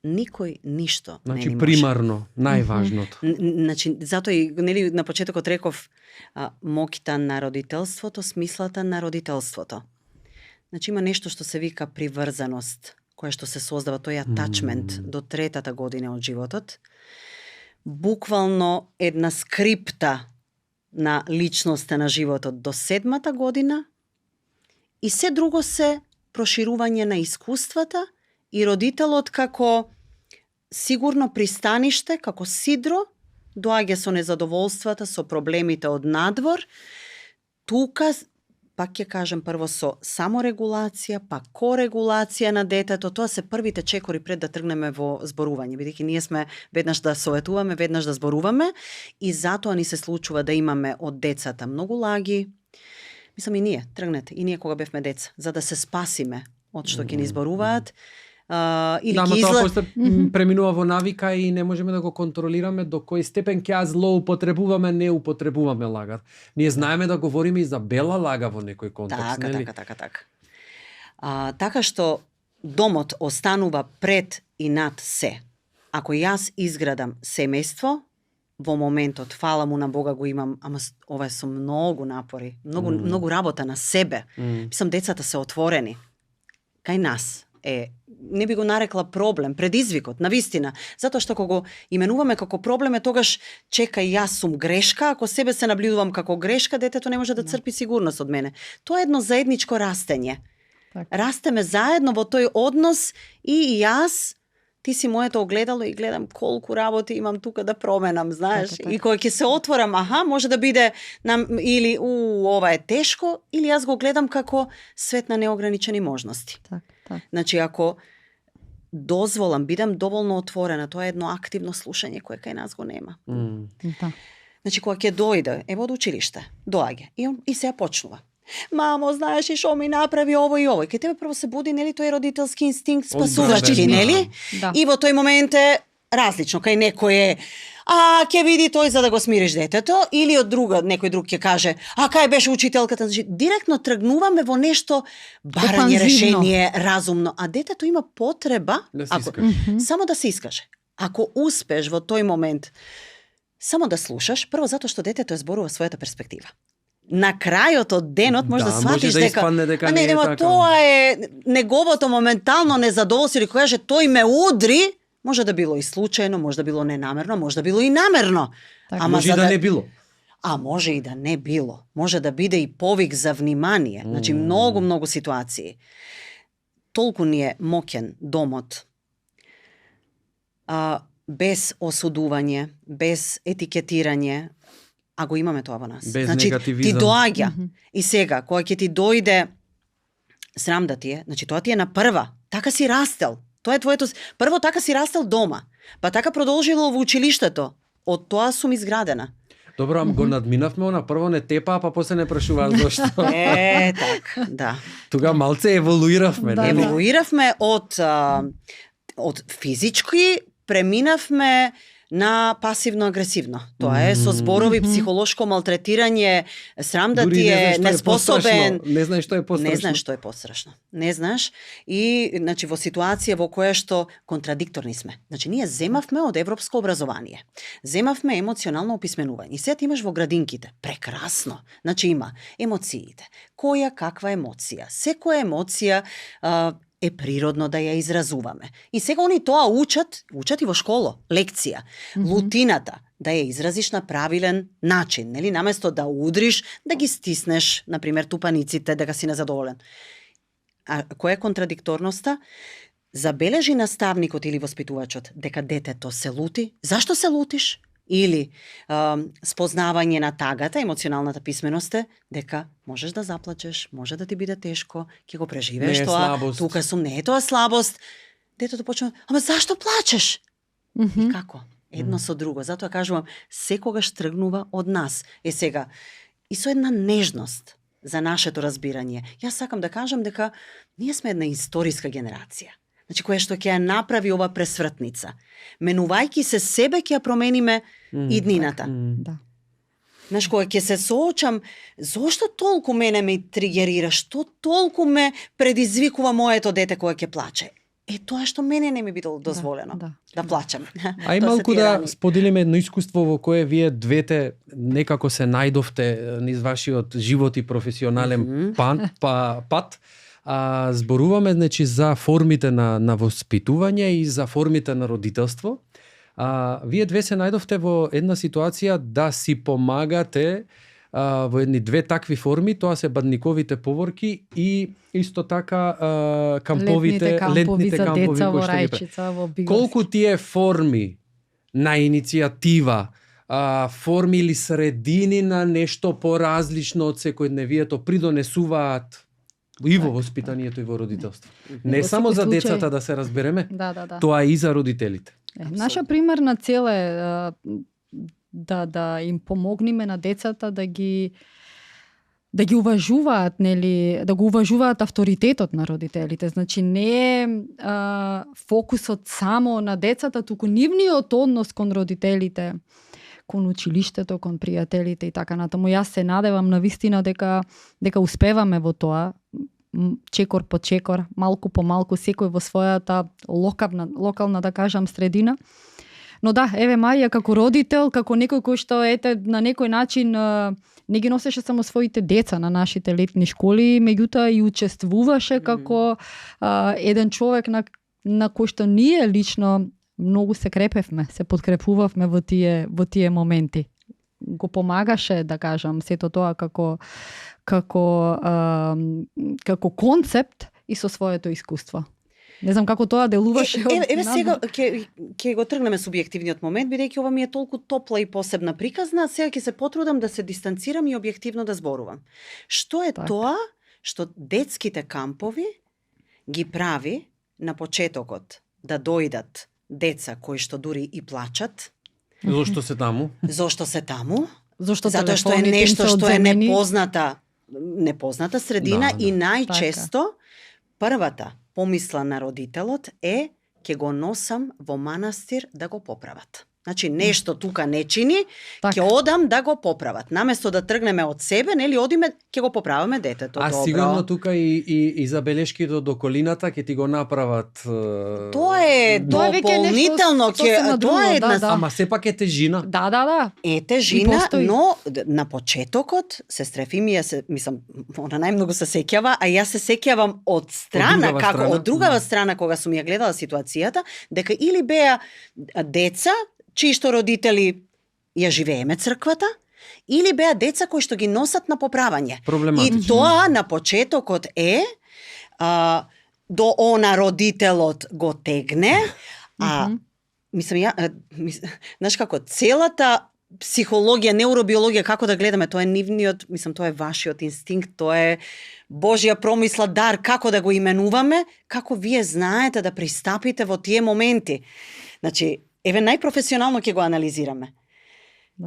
C: никој ништо не ни може.
A: Примарно, најважното.
C: Значи, затоа и нели на почетокот реков моќта на родителството, смислата на родителството. Значи има нешто што се вика приврзаност, која што се создава, тој атачмент до 3-та година од животот. Буквално една скрипта на личноста на животот до 7-та година и се друго се проширување на искуствата и родителот како сигурно пристаниште, како сидро, доаѓа со незадоволствата, со проблемите од надвор. Тука, пак ќе кажем прво со саморегулација, па корегулација на детето. Тоа се првите чекори пред да тргнеме во зборување, бидејќи ние сме веднаш да советуваме, веднаш да зборуваме и затоа ни се случува да имаме од децата многу лаги. Мислам и ние, тргнете, и ние кога бевме деца, за да се спасиме од што ќе ни зборуваат. Или
A: да,
C: ќе
A: тоа после преминува во навика и не можеме да го контролираме до кој степен ќе злоупотребуваме, не употребуваме лагат. Ние знаеме да говориме и за бела лага во некој контекст, нели?
C: Така. Така што домот останува пред и над се. Ако јас изградам семејство, во моментот, фала му на Бога го имам, ама ова е со многу напори, многу работа на себе. Мислам, децата се отворени. Кај нас не би го нарекла проблем, предизвикот, навистина. Затоа што кога го именуваме како проблем, тогаш чекај, јас сум грешка, ако себе се наблюдувам како грешка, детето не може да црпи сигурност од мене. Тоа е едно заедничко растење. Растеме заедно во тој однос и јас, ти си моето огледало и гледам колку работи имам тука да променам, знаеш. И кога ќе се отворам, може да биде или ова е тешко, или јас го гледам како свет на неограничени можности. Значи, ако дозволам, бидам доволно отворена, тоа е едно активно слушање кое кај нас го нема. Значи, кога ќе дојде, од училиште, доаѓа и сега почнува. Мамо, знаеш и шо ми направи ово и Ке тебе прво се буди, нели, тој родителски инстинкт спасувачки, нели? И во тој момент различно, кај некој е ќе види тој за да го смириш детето, или од некој друг ќе каже, кај беше учителката, значи директно тргнуваме во нешто барање решение разумно, а детето има потреба само да се искаже. Ако успеш во тој момент само да слушаш, прво затоа што детето зборува својата перспектива. На крајот од денот може да сватиш дека не, тоа е неговото моментално незадоволство, или кога каже тој ме удри, може да било и случајно, може да било ненамерно, може да било и намерно.
A: Ама може да не било.
C: А може и да не било. Може да биде и повик за внимание. Значи многу ситуации. Толку ни е моќен домот. Без осудување, без етикетирање, а го имаме тоа во нас.
A: Без
C: значи
A: негативизам.
C: Ти доаѓа и сега кога ќе ти дојде срам да ти е, значи тоа ти е на прва. Така си растел. Тоа е твоето. Прво така си растел дома, па така продолжило во училиштето. Од тоа сум изградена.
A: Добро, го надминавме, она прво не тепа, па после не прашуваа зошто.
C: Так, да.
A: Тога малце еволуиравме,
B: Да,
A: нели?
C: Еволуиравме од физички, преминавме на пасивно-агресивно. Тоа е со зборови, психолошко малтретирање, срам да ти е, неспособен.
A: Не знаеш што е пострашно.
C: Не знаеш што е пострашно. Не знаеш. И, значи, во ситуација во која што контрадикторни сме. Значи, ние земавме од европско образование. Земавме емоционално описменување. И сега ти имаш во градинките. Прекрасно. Значи, има емоциите. Која каква емоција? Секоја емоција е природно да ја изразуваме. И сега они тоа учат и во школа, лекција. Лутината, да ја изразиш на правилен начин, нели? Наместо да удриш, да ги стиснеш, например, тупаниците, дека си незадоволен. А која е контрадикторноста? Забележи наставникот или воспитувачот дека детето се лути. Зашто се лутиш? Или спознавање на тагата, емоционалната писменост е дека можеш да заплачеш, може да ти биде тешко, ќе го преживееш тоа, тука сум, не е тоа слабост. Детето почна, ама зашто плачеш? И како? Едно со друго. Затоа кажувам, секогаш тргнува од нас. Сега, и со една нежност за нашето разбирање. Јас сакам да кажам дека ние сме една историска генерација. Значи, која што ќе ја направи ова пресвртница. Менувајќи се себе, ќе ја промениме иднината.
B: Да.
C: Знаеш, кога ќе се соочам, зошто толку мене ме тригерира, што толку ме предизвикува моето дете кога ќе плаче? Тоа што мене не ми било дозволено да плачам.
A: Ај малку да споделиме едно искуство во кое вие двете некако се најдовте низ вашиот живот и професионален пат. Зборуваме, значи, за формите на воспитување и за формите на родителство. Вие две се најдовте во една ситуација да си помагате во едни две такви форми, тоа се бадниковите поворки и исто така летните кампови
B: за деца во Рајчица, во Бигоски.
A: Колку тие форми на иницијатива, форми или средини на нешто поразлично од секојдневието придонесуваат и во воспитанието и во родителство. Не само за децата, да се разбереме, тоа и за родителите.
B: Наша примерна цел е да им помогнеме на децата да ги уважуваат, нели, да го уважуваат авторитетот на родителите. Значи не е фокусот само на децата, туку нивниот однос кон родителите, кон училиштето, кон пријателите и така натаму. Јас се надевам на вистина дека успеваме во тоа, чекор по чекор, малку по малку, секој во својата локална, да кажам, средина. Но да, еве Марија како родител, како некој кој што на некој начин не ги носеше само своите деца на нашите летни школи, меѓутоа и учествуваше како еден човек на кој што ние лично многу се крепевме, се подкрепувавме во тие моменти. Го помагаше, да кажам, сето тоа како концепт и со своето искуство. Не знам како тоа делуваше.
C: Еве сега ќе го тргнеме субјективниот момент, бидејќи ова ми е толку топла и посебна приказна, сега ќе се потрудам да се дистанцирам и објективно да зборувам. Што е тоа што детските кампови ги прави на почетокот да дојдат деца кои што дури и плачат?
A: Зошто се таму?
C: Зошто се таму?
B: Затоа
C: што е нешто што е непозната средина и најчесто првата помисла на родителот е ќе го носам во манастир да го поправат. Значи, нешто тука не чини, ќе одам да го поправат. Наместо да тргнеме од себе, нели, одиме, ќе го поправаме детето.
A: А
C: добро.
A: сигурно тука и забелешките до колината ќе ти го направат.
C: Тоа е дополнително, тоа е една...
A: Ама сепак е тежина.
B: Да.
C: Е тежина, но на почетокот сестра Ефимија она најмногу се сеќава, а јас се сеќавам од страна, од другава страна кога сум ја гледала ситуацијата, дека или беа деца чии што родители ја живееме црквата, или беа деца кои што ги носат на поправање. И тоа на почетокот е до она родителот го тегне, знаеш како, целата психологија, неуробиологија, како да гледаме, тоа е нивниот, тоа е вашиот инстинкт, тоа е Божја промисла, дар, како да го именуваме, како вие знаете да пристапите во тие моменти. Значи, еве најпрофесионално ќе го анализираме.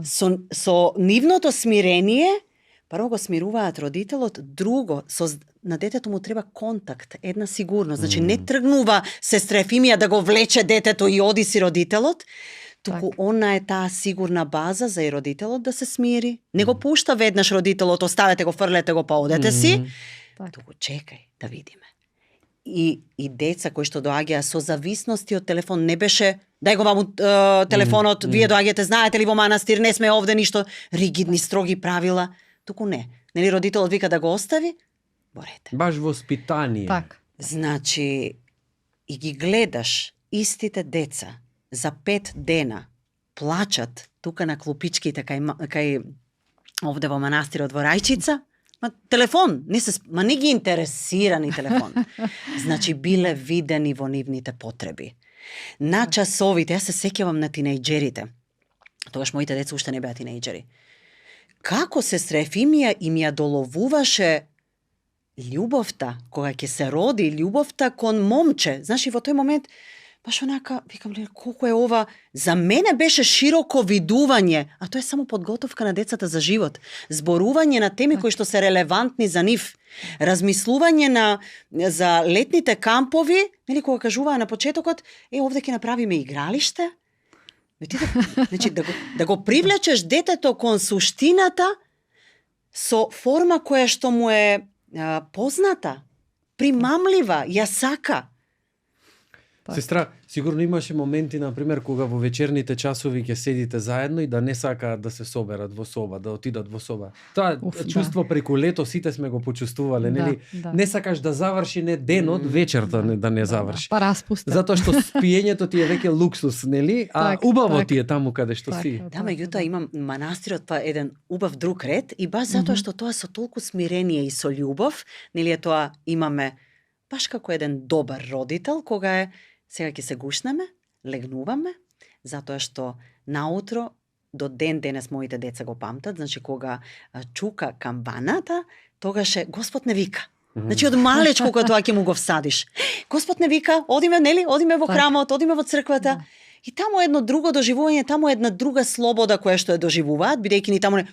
C: Со нивното смирение, прво го смируваат родителот, друго, на детето му треба контакт, една сигурност. Значи, не тргнува сестра Ефимија да го влече детето и оди си родителот, туку она е таа сигурна база за и родителот да се смири. Не го пушта веднаш родителот, оставете го, фрлете го, па одете си. Туку чекај да видиме. И деца кои што доаѓаа со зависности од телефон, не беше дај го ваму телефонот, вие доаѓате, знаете ли во манастир, не сме овде ништо, ригидни, строги правила. Туку не. Нели родителот вика да го остави? Борете.
A: Баш воспитание.
C: Значи, и ги гледаш истите деца за 5 дена плачат тука на клупичките кај овде во манастирот во Рајчица, телефон, не ги интересира ни телефон. Значи, биле видени во нивните потреби. На часовите, јас се сеќавам на тинејџерите. Тогаш моите деца уште не беа тинејџери. Како сестра Ефимија им ја доловуваше љубовта, кога ќе се роди, љубовта кон момче. Знаеш, и во тој момент, баш онака, викам, колку е ова, за мене беше широко видување, а тоа е само подготовка на децата за живот. Зборување на теми кои што се релевантни за нив. Размислување за летните кампови, нели, кога кажуваа на почетокот, овде ќе направиме игралиште. Значи, да го привлечеш детето кон суштината со форма која што му е позната, примамлива, ја сака.
A: Сестра, сигурно имаше моменти, например, кога во вечерните часови ќе седите заедно и да не сакаат да се соберат во соба, да отидат во соба. Тоа чувство преку лето сите сме го почувствувале, нели? Не сакаш да заврши не денот, вечерта да не заврши.
B: Па распуста.
A: Затоа што спиењето ти е веќе луксус, нели? А убаво ти е таму каде што си.
C: Да, меѓутоа имам манастирот па еден убав друг ред и баш затоа што тоа со толку смирение и со љубов, нели, тоа имаме баш како еден добар родител, кога е сега ќе се гушнеме, легнуваме, затоа што наутро до ден денес моите деца го памтат, значи кога чука камбаната, тогаш е Господ не вика. Значи од малечко кога тоа ќе му го всадиш. Господ не вика, одиме, нели, одиме во храмот, одиме во црквата. И таму едно друго доживување, таму една друга слобода која што ја доживуваат, бидејќи ни таму не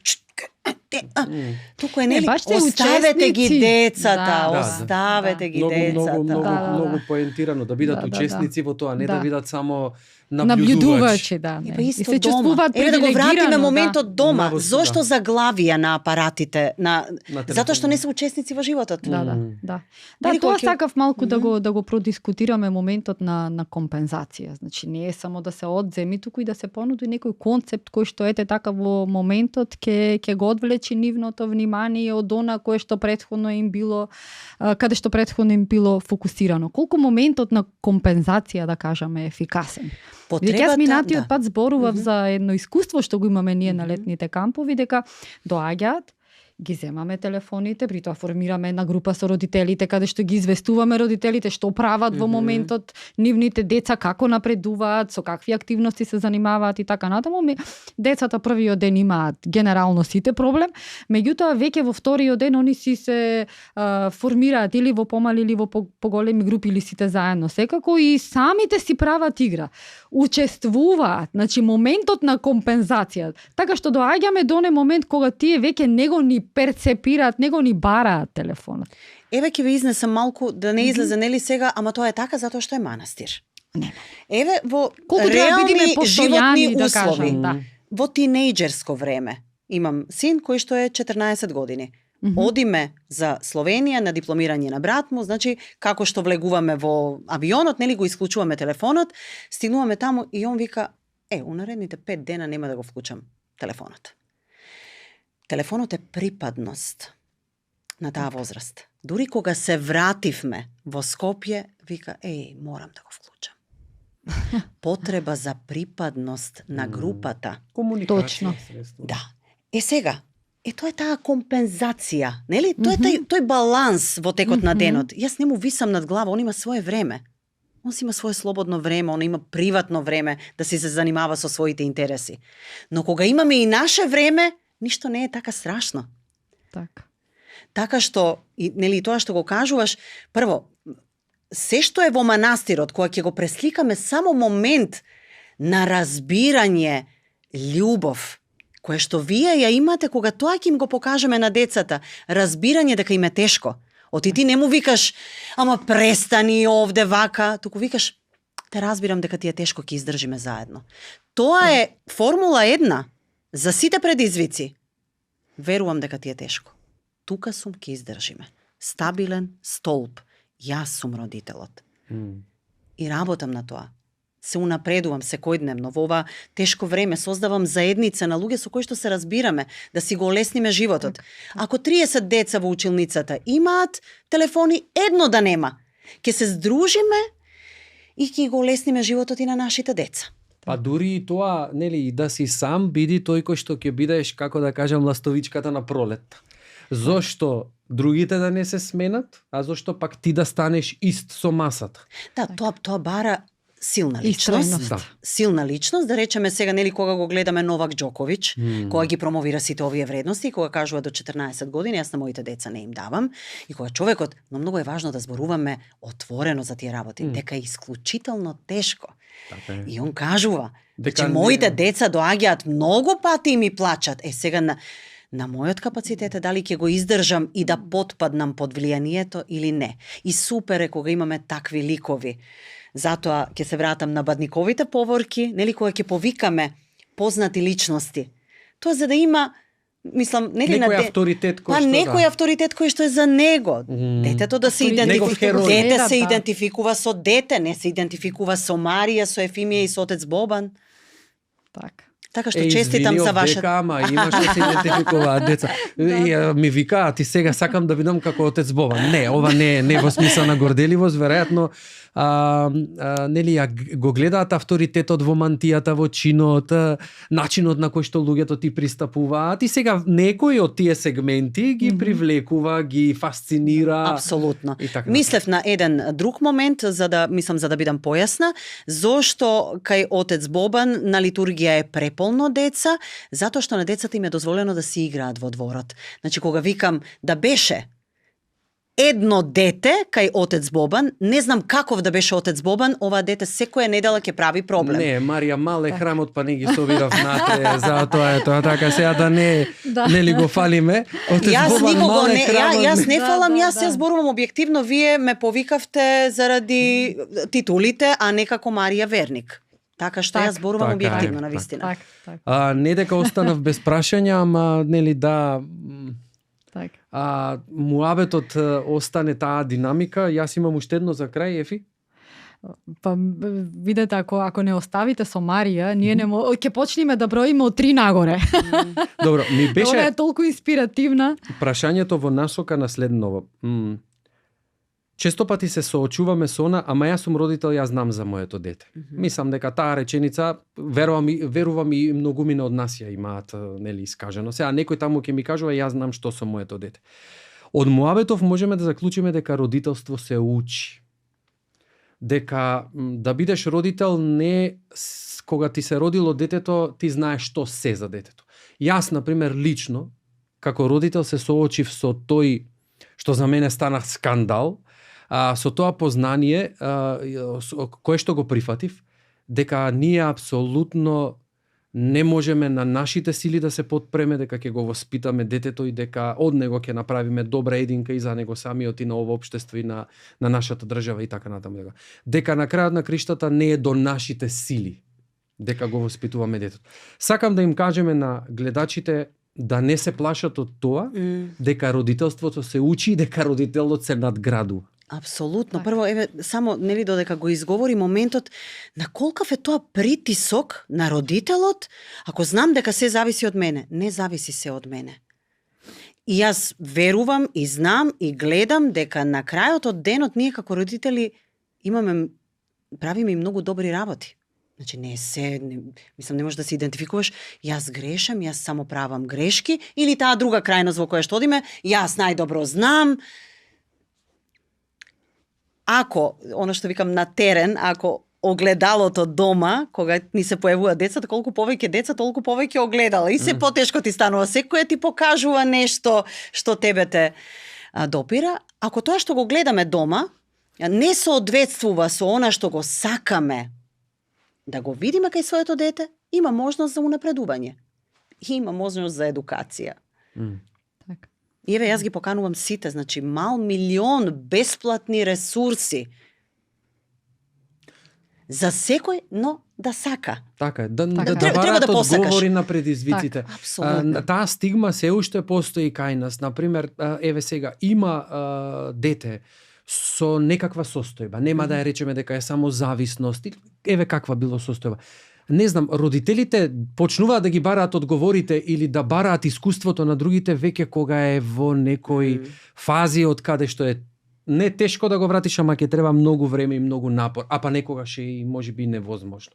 C: туку е, нели, оставете ги децата, оставете ги децата.
A: Многу поентирано да бидат учесници во тоа, не да бидат само
B: наблюдувачи,
C: И се чувствуваат привилегирано. Да го вратиме моментот дома. Зошто заглавија на апаратите, затоа што не се учесници во животот.
B: Да, тоа сакав малку да го продискутираме моментот на компензација. Значи не е само да се одземи, туку и да се понуди некој концепт кој што ете така во моментот ќе го одвлечи нивното внимание од она кое што претходно им било, каде што претходно им било фокусирано. Колку моментот на компензација, да кажеме, е ефикасен. Јас минатиот пат зборував за едно искуство што го имаме ние на летните кампови, дека доаѓаат, ги земаме телефоните, при тоа формираме една група со родителите, каде што ги известуваме родителите што прават во моментот, нивните деца како напредуваат, со какви активности се занимаваат и така натаму. Децата првиот ден имаат генерално сите проблем, меѓутоа веќе во вториот ден они си се формираат или во помали или во поголеми групи или сите заедно. Секако и самите си прават игра. Учествуваат, значи моментот на компензација. Така што доаѓаме до оној момент кога тие веќе него ни перцепираат, него ни бараат телефонот.
C: Еве ќе ви изнесам малку, да не излезе, нели сега, ама тоа е така затоа што е манастир.
B: Нема.
C: Еве во
B: Колку треба да бидеме
C: реални
B: постојани,
C: животни
B: да
C: услови.
B: кажам, да.
C: Во тинејџерско време имам син кој што е 14 години.
B: Мгм.
C: Одиме за Словенија на дипломирање на брат му, значи како што влегуваме во авионот, нели го исклучуваме телефонот, стигнуваме таму и он вика: у наредните 5 дена нема да го вклучам телефонот. Телефонот е припадност на таа возраст. Дури кога се вративме во Скопје, вика: морам да го вклучам. Потреба за припадност на групата.
A: Комуникација.
B: Точно.
A: Средство.
C: Да. Сега, тоа е таа компензација, нели? Тоа е тој баланс во текот на денот. Јас не му висам над глава, он има свое време. Он си има свое слободно време, он има приватно време да си се занимава со своите интереси. Но кога имаме и наше време, ништо не е така страшно.
B: Така.
C: Така што, нели, тоа што го кажуваш, прво, се што е во манастирот, кога ќе го пресликаме само момент на разбирање, љубов, кое што вие ја имате кога тоа ќе им го покажеме на децата, разбирање дека им е тешко. Ти не му викаш: ама престани овде вака, туку викаш: те разбирам дека ти е тешко, ќе издржиме заедно. Тоа е формула една за сите предизвици. Верувам дека ти е тешко. Тука сум, ќе издржиме. Стабилен столб. Јас сум родителот. И работам на тоа. Се унапредувам секојдневно во ова тешко време, создавам заедница на луѓе со кои што се разбираме, да си го олесниме животот. Ако 30 деца во училницата имаат телефони, едно да нема, ќе се здружиме и ќе го олесниме животот и на нашите деца.
A: Па дури и тоа, нели, и да си сам биди тој кој што ќе бидеш, како да кажам, ластовичката на пролет. Зошто другите да не се сменат, а зошто пак ти да станеш ист со масата?
C: Да, тоа бара силна
B: Истрајност.
C: личност.
A: Да.
C: Силна личност, да речеме сега, нели, кога го гледаме Новак Џоковиќ, кога ги промовира сите овие вредности, кога кажува до 14 години, јас на моите деца не им давам, и кога човекот, но многу е важно да зборуваме отворено за тие работи, дека е исклучително тешко.
A: Така е.
C: И он кажува
A: Дека
C: дека моите деца доаѓаат многу пати и ми плачат. Сега на мојот капацитет е дали ќе го издржам и да потпаднам под влијанието или не. И супер е кога имаме такви ликови. Затоа ќе се вратам на Бадниковите поворки, нели, кога ќе повикаме познати личности. Тоа за да има, мислам, нели,
A: Некој авторитет кој што
C: некој авторитет кој што е за него. Детето да се
A: Негов херој.
C: Дете се
B: Да.
C: идентификува со дете, не се идентификува со Марија, со Ефимија и со отец Бобан.
B: Така.
C: Така што честитам за вашата...
A: Дека, ама има што се идентификуваат деца. И ми вика: ти сега сакам да бидам како отец Бобан. Не, ова не во смисла на горделивост, веројатно нели го гледаат авторитетот во мантијата, во чинот, начинот на кој што луѓето ти пристапуваат, и сега некои од тие сегменти ги привлекува, ги фасцинира.
C: Апсолутно.
A: И така
C: Мислев на еден друг момент, за да бидам појасна, зошто кај отец Бобан на литургија е преполно деца, затоа што на децата им е дозволено да си играат во дворот. Значи, кога викам да беше едно дете кај отец Бобан, не знам каков да беше отец Бобан, ова дете секоја недела ќе прави проблем.
A: Не, Марија, мал е храмот, па не ги собирав натре, затоа е тоа така, сега да не нели го фалиме. Отец
C: Јас
A: Бобан,
C: никого
A: мал е
C: не,
A: храмот.
C: јас не
B: Да,
C: фалам,
B: да,
C: јас
B: да.
C: ја зборувам објективно, вие ме повикавте заради титулите, а не како Марија верник. Така што
B: Так.
C: јас зборувам
A: Така е,
C: објективно,
A: така.
C: навистина.
B: Так.
A: Не дека останав без прашања, ама нели
B: Так.
A: муабетот остане таа динамика. Јас имам уште едно за крај, Ефи.
B: Па видете, ако не оставите со Марија, ние не ќе почнеме да броиме од 3 нагоре.
A: Добро, ми
B: Ова
A: беше
B: е толку инспиративна.
A: прашањето во насока на следново. Често пати се соочуваме со она, ама јас сум родител, јас знам за моето дете. Мислам дека таа реченица, верувам и многумина од нас ја имаат, нели, искажено. Сега некој таму ќе ми кажува: јас знам што со моето дете. Од муабетов можеме да заклучиме дека родителство се учи. Дека да бидеш родител не кога ти се родило детето, ти знаеш што се за детето. Јас, например, лично, како родител се соочив со тој што за мене станах скандал, со тоа познание кое што го прифатив, дека ние апсолутно не можеме на нашите сили да се потпреме дека ќе го воспитаме детето и дека од него ќе направиме добра единка и за него самиот и на ово општество и на нашата држава и така натаму. Дека на крајот на криштата не е до нашите сили дека го воспитуваме детето. Сакам да им кажеме на гледачите да не се плашат од тоа, дека родителството се учи и дека родителот се надградува.
C: Апсолутно.
B: Так.
C: Прво, само нели додека го изговори моментот на колкав е тоа притисок на родителот, ако знам дека се зависи од мене. Не зависи се од мене. И јас верувам и знам и гледам дека на крајот од денот ние како родители правиме и многу добри работи. Значи не можеш да се идентификуваш, јас грешам, јас само правам грешки, или таа друга крајност во која што одиме, јас најдобро знам. Ако, оно што викам на терен, ако огледалото дома, кога ни се појавуваат децата, колку повеќе деца, толку повеќе огледала. И се потешко ти станува, секој ти покажува нешто што тебе те допира. Ако тоа што го гледаме дома, не соодветствува со она што го сакаме да го видиме кај своето дете, има можност за унапредување. Има можност за едукација.
B: Так.
C: И еве, јас ги поканувам сите, значи 1.000.000 бесплатни ресурси за секој, но да сака.
A: Така е,
B: Така.
C: Треба
A: бараат
C: да посакаш.
A: одговори на предизвиците.
C: Так, апсолутно.
A: Таа стигма се уште постои кај нас. Например, еве сега, има дете со некаква состојба. Нема да ја речеме дека е само зависност. Еве каква било состојба. Не знам, родителите почнуваат да ги бараат одговорите или да бараат искуството на другите веќе кога е во некој фази од каде што е не тешко да го вратиш, ама ќе треба многу време и многу напор, а па некогаш е и можеби невозможно.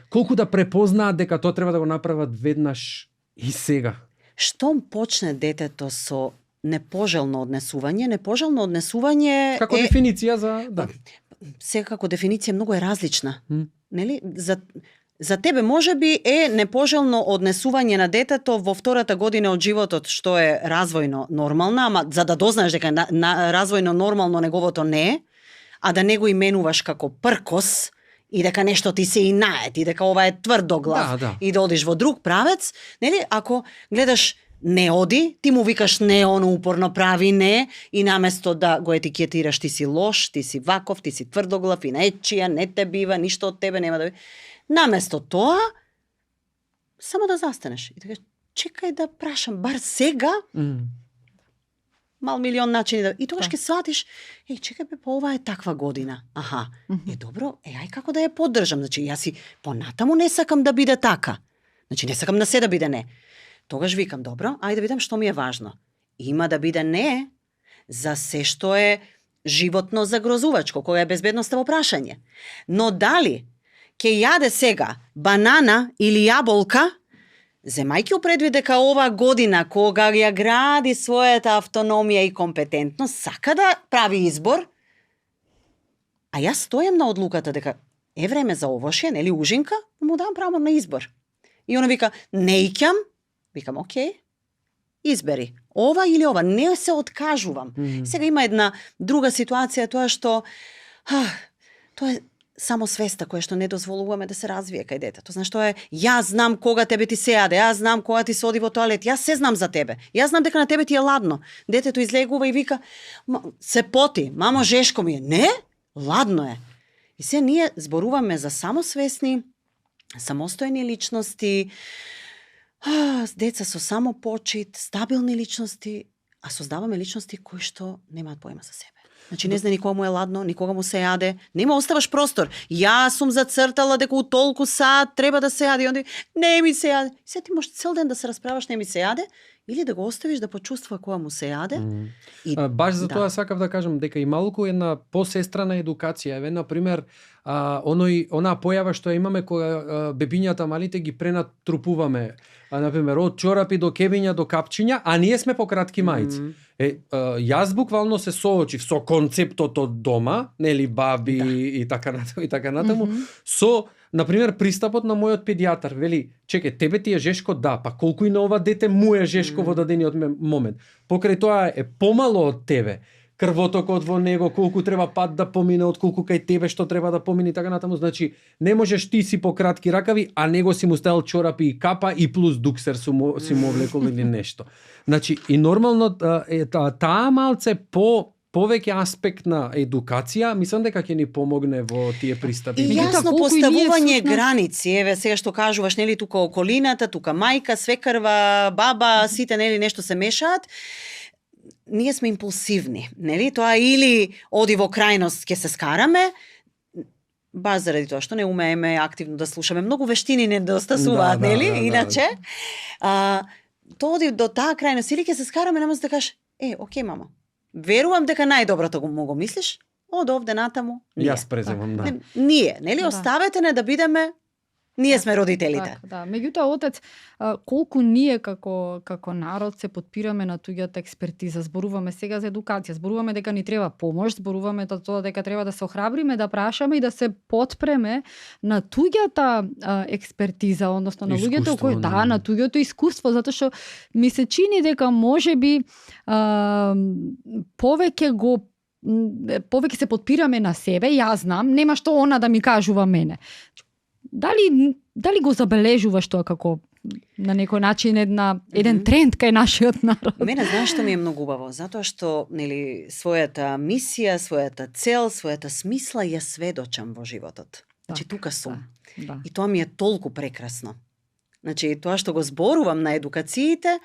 A: Колку да препознаат дека тоа треба да го направат веднаш и сега?
C: Штом почне детето со непожелно однесување
A: Како дефиниција за
C: секако дефиниција многу е различна. Нели? За тебе можеби е непожелно однесување на детето во втората година од животот, што е развојно нормална, ама за да дознаеш дека развојно нормално неговото не е, а да не го именуваш како пркос и дека нешто ти се инает и дека ова е тврдоглав и да одиш во друг правец, нели? Ако гледаш не оди, ти му викаш не, оно упорно прави не, и наместо да го етикетираш ти си лош, ти си ваков, ти си тврдоглав и нечија, не те бива, ништо од тебе нема да бива. Наместо тоа, само да застанеш и така, чекај да прашам, бар сега, 1.000.000 начини да... И тогаш ќе сватиш, чекај бе, ова е таква година. Аха, добро, ај како да ја поддржам. Значи, јас си понатаму не сакам да биде така. Значи, не сакам на се да биде не. Тогаш викам, добро, ајде да видам што ми е важно. Има да биде не за се што е животно загрозувачко, кога е безбедноста во прашање. Но дали ќе јаде сега банана или јаболка, земајќи упредвид дека ова година, кога ја гради својата автономија и компетентност, сака да прави избор, а јас стојам на одлуката дека е време за овоше, нели ужинка, му дам право на избор. И она вика, не икам, викам, окей, избери. Ова или ова, не се откажувам. Сега има една друга ситуација, тоа што тоа е само свеста која што не дозволуваме да се развие кај детето. Знаеш, тоа е, јас знам кога тебе ти се јаде, јас знам кога ти се оди во тоалет, јас се знам за тебе. Јас знам дека на тебе ти е ладно. Детето излегува и вика, се поти, мамо жешко ми е. Не, ладно е. И се ние зборуваме за самосвесни, самостојни личности, деца со самопочит, стабилни личности, а создаваме личности кои што немаат поема за себе. Значи не знае никога му е ладно, никога му се јаде, нема оставаш простор. Јас сум зацртала дека у толку саат треба да се јаде, онде не ми се јаде. Се ти можеш цел ден да се расправаш не ми се јаде, или да го оставиш да почувствува кога му се јаде.
A: Баш за тоа сакав да кажам дека и малку една посестрана едукација. Еве, например, онаа појава што имаме кога бебињата малите ги пренатрупуваме, например, од чорапи до кебиња до капчиња, а ние сме по кратки мајци. Јас буквално се соочив со концептот од дома, нели, баби и така натаму, со, например, пристапот на мојот педијатар. Вели, чекај, тебе ти е жешко, да, па колку и на ова дете му е жешко во дадениот момент. Покрај тоа е помало од тебе. крвотокот во него, колку треба пат да помине, од колку кај тебе што треба да помине и така натаму. Значи, не можеш ти си по кратки ракави, а него си му ставил чорапи и капа и плюс дуксер си му облекол или нешто. Значи, и нормално таа малце повеќе аспект на едукација, мислам дека ќе ни помогне во тие пристапи.
C: И јасно поставување граници, еве сега што кажуваш, нели тука околината, тука мајка, свекрва, баба, сите нели нешто се мешаат. Ние сме импулсивни, нели? Тоа или оди во крајност ќе се скараме, баш заради тоа што не умееме активно да слушаме. Многу вештини недостасуваат, нели? Иначе, тоа оди до таа крајност или ќе се скараме, нема да кажеш, окей, мамо. Верувам дека најдоброто го мислиш, од овде натаму.
A: Јас преземам, да.
C: Ние, нели, оставете не да бидеме, ние сме родителите.
B: Да. Меѓутоа, отец, колку ние како народ се подпираме на туѓата експертиза, зборуваме сега за едукација, зборуваме дека ни треба помош, зборуваме за тоа дека треба да се охрабриме, да прашаме и да се подпреме на туѓата експертиза, односно на луѓето кои на туѓото искуство, затоа што ми се чини дека можеби повеќе се подпираме на себе, јас знам, нема што она да ми кажува мене. Дали го забележуваш тоа како на некој начин еден тренд кај нашиот народ?
C: Мене знаеш што ми е многу убаво, затоа што нели својата мисија, својата цел, својата смисла ја сведочам во животот. Значи тука сум. Да. И тоа ми е толку прекрасно. Значи тоа што го зборувам на едукациите,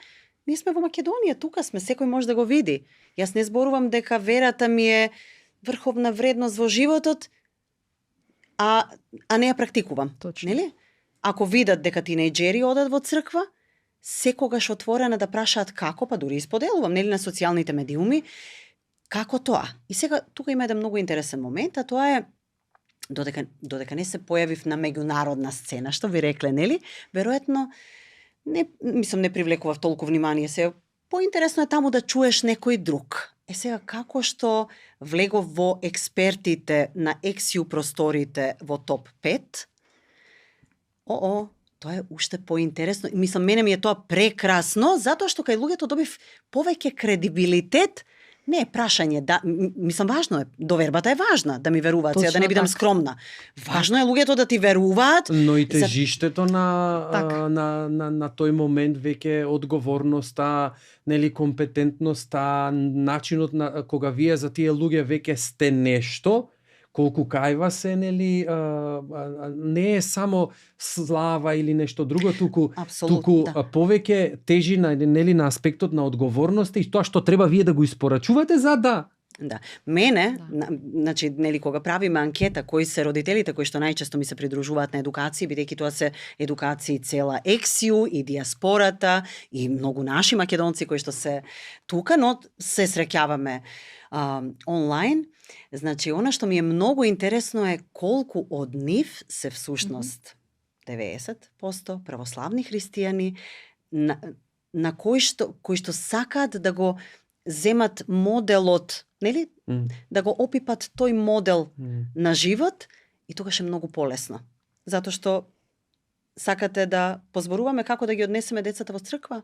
C: ние сме во Македонија, тука сме, секој може да го види. Јас не зборувам дека верата ми е врховна вредност во животот, а не ја практикувам.
B: Точно.
C: Нели? Ако видат дека тинејџери одат во црква, секогаш отворена да прашаат како, па дури исподелувам, нели, на социјалните медиуми, како тоа. И сега тука има еден многу интересен момент, а тоа е додека не се појавив на меѓународна сцена, што ви рекле, нели? Веројатно не привлекував толку внимание. Сега поинтересно е таму да чуеш некој друг. Сега како што влегов во експертите на ексиу просторите во топ 5, тоа е уште поинтересно. Мислам, мене ми е тоа прекрасно, затоа што кај луѓето добив повеќе кредибилитет. Не е прашање, мислам, важно е, довербата е важна, да ми веруваат, сега да не бидам скромна. Важно е луѓето да ти веруваат.
A: Но и тежиштето на тој момент веќе одговорноста, нели, компетентноста, начинот на кога вие за тие луѓе веќе сте нешто, колку кајва се, нели, не е само слава или нешто друго, туку повеќе тежи на, нели, на аспектот на одговорност и тоа што треба вие да го испорачувате за да.
C: Да. Мене, значи, нели, кога правиме анкета кои се родителите кои што најчесто ми се придружуваат на едукации, бидејќи тоа се едукации цела ексиу и диаспората и многу наши македонци кои што се тука, но се среќаваме онлайн. Значи, она што ми е многу интересно е колку од нив се всушност 90% православни христијани на кои што сакаат да го земат моделот, нели? Да го опипат тој модел на живот и тогаш е многу полесно. Затоа што сакате да позборуваме како да ги однесеме децата во црква?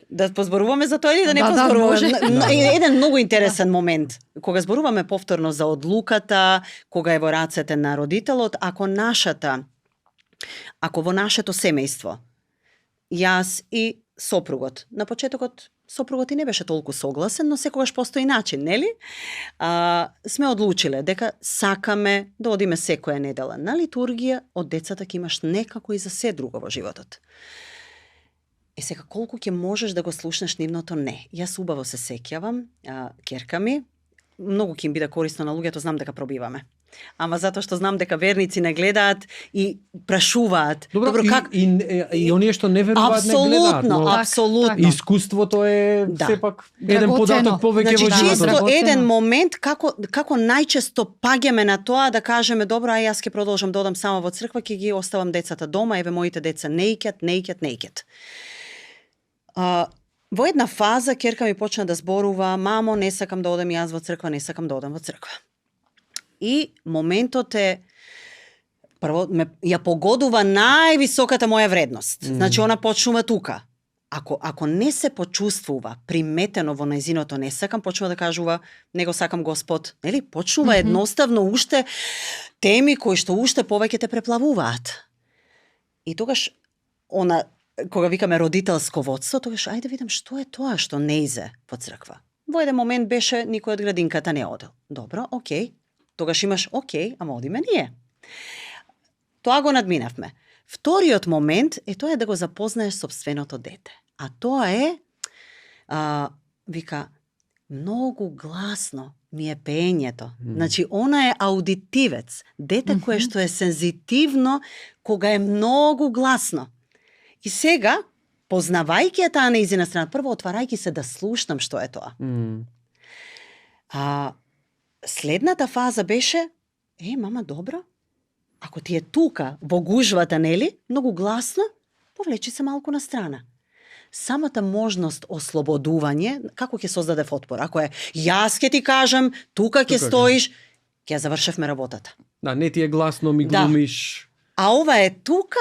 C: Да позборуваме за тоа или да не позборуваме? Еден многу интересен момент. Кога зборуваме повторно за одлуката, кога е во рацете на родителот, ако во нашето семејство, јас и сопругот, на почетокот сопругот и не беше толку согласен, но секогаш постои начин, нели? Сме одлучиле дека сакаме да одиме секоја недела на литургија, од децата ќе имаш некако и за се друго во животот. Сега колку ќе можеш да го слушнеш нивното не. Јас убаво се сеќавам, ќерка ми, многу ќе им биде корисно на луѓето, знам дека пробиваме. Ама затоа што знам дека верници не гледаат и прашуваат.
A: Добро как и оние што не веруваат не гледаат.
C: Апсолутно.
A: Искуството е сепак еден податок повеќе во животот.
C: Чисто еден момент како најчесто паѓаме на тоа да кажеме добро, јас ќе продолжам да одам само во црква, ќе ги оставам децата дома, еве моите деца не икет. Во една фаза ќерка ми почна да зборува: мамо, не сакам да одам јас во црква, не сакам да одам во црква. И моментот е, прво, ја погодува највисоката моја вредност. Значи, она почнува тука. ако не се почувствува приметено во нејзиното не сакам, почнува да кажува него сакам Господ, нели? Почнува едноставно уште теми кои што уште повеќе те преплавуваат. И тогаш кога викаме родителско водство, тогаш ајде видам што е тоа што не изе во црква. Во еден момент беше никој од градинката не одел. Добро, окей. Тогаш имаш окей, ама одиме ние. Тоа го надминавме. Вториот момент е тоа да го запознаеш собственото дете. А тоа е, вика, многу гласно ми е пеењето. Значи, она е аудитивец. Дете кое што е сензитивно кога е многу гласно. И сега, познавајќи ја таа нејзина страна, прво отварајќи се да слушнам што е тоа. Следната фаза беше, мама, добро, ако ти е тука во гужвата, нели, многу гласно, повлечи се малку на страна. Самата можност ослободување, како ќе создадев отпор? Ако е, јас ќе ти кажам, тука ќе стоиш, ќе завршевме работата.
A: Да, не ти е гласно, ми глумиш.
C: А ова е тука,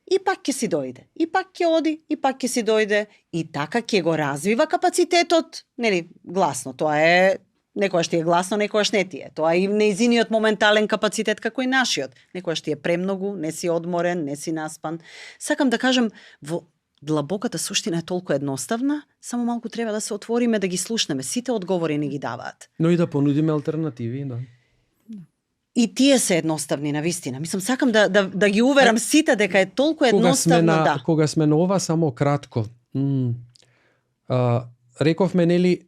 C: и пак ќе си дојде. И пак ќе оди, и пак ќе си дојде. И така ќе го развива капацитетот, нели, гласно. Тоа е, некојаш ти е гласно, некојаш не ти е. Тоа е и нејзиниот моментален капацитет како и нашиот. Некојаш ти е премногу, не си одморен, не си наспан. Сакам да кажам, во длабоката суштина е толку едноставна, само малку треба да се отвориме, да ги слушнеме. Сите одговори не ги даваат.
A: Но и да понудиме алтернативи, да.
C: И тие се едноставни на вистина. Мислам, сакам да ги уверам сите дека е толку едноставно,
A: Кога сме на ова, само кратко. Рековме, нели,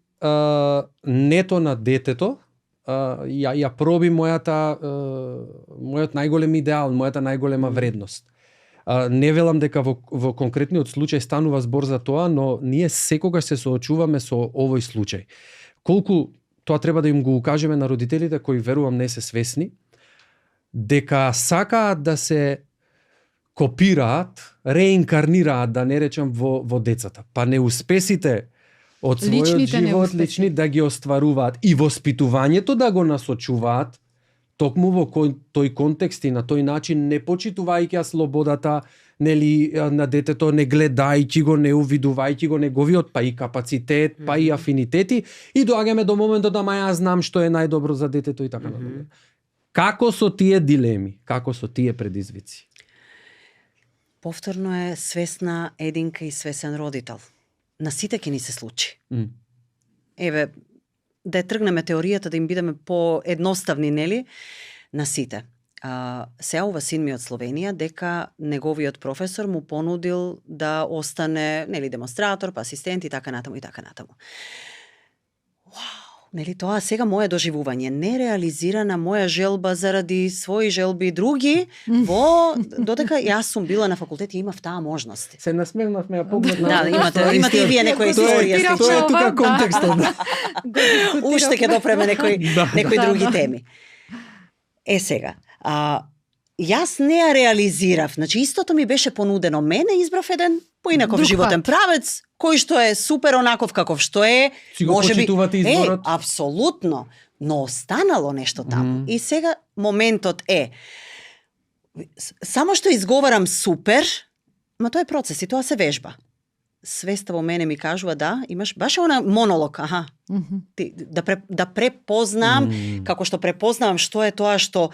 A: нето на детето, ја проби мојот најголем идеал, мојата најголема вредност. Не велам дека во конкретниот случај станува збор за тоа, но ние секогаш се соочуваме со овој случај. Колку тоа треба да им го укажеме на родителите кои верувам не се свесни, дека сакаат да се копираат, реинкарнираат, да не речам, во децата. Па неуспесите од својот живот лични да ги остваруваат и воспитувањето да го насочуваат токму во тој контекст и на тој начин, не почитувајќи слободата, нели, на детето, не гледајќи го, не увидувајќи го неговиот па и капацитет, па и афинитети, и доаѓаме до моментот да ја знам што е најдобро за детето и така натаму. Како со тие дилеми, како со тие предизвици?
C: Повторно е свесна единка и свесен родител. На сите ќе ни се случи. Еве, да тргнеме теоријата, да им бидеме по-едноставни, нели, на сите. Се ова син ми од Словенија, дека неговиот професор му понудил да остане, нели, демонстратор, па асистент и така натаму и така натаму. Вау, нели, тоа сега моје доживување, нереализирана моја желба заради своји желби други, додека јас сум била на факултет и имав таа можност.
A: Се насмевнавме, ја погледнав.
C: Да, имате и вие некоја историја.
A: Тоа е тука контекстот.
C: Уште ќе допреме некои други теми. Сега, јас не ја реализирав. Значи, истото ми беше понудено. Мене избрав еден поинаков животен правец, кој што е супер онаков каков што е.
A: Си го почитувате изборот?
C: Апсолутно. Но останало нешто таму. И сега моментот е, само што изговарам супер, ма тоа е процес и тоа се вежба. Свеста во мене ми кажува, да, имаш баш она монолог, да препознам, како што препознавам што е тоа што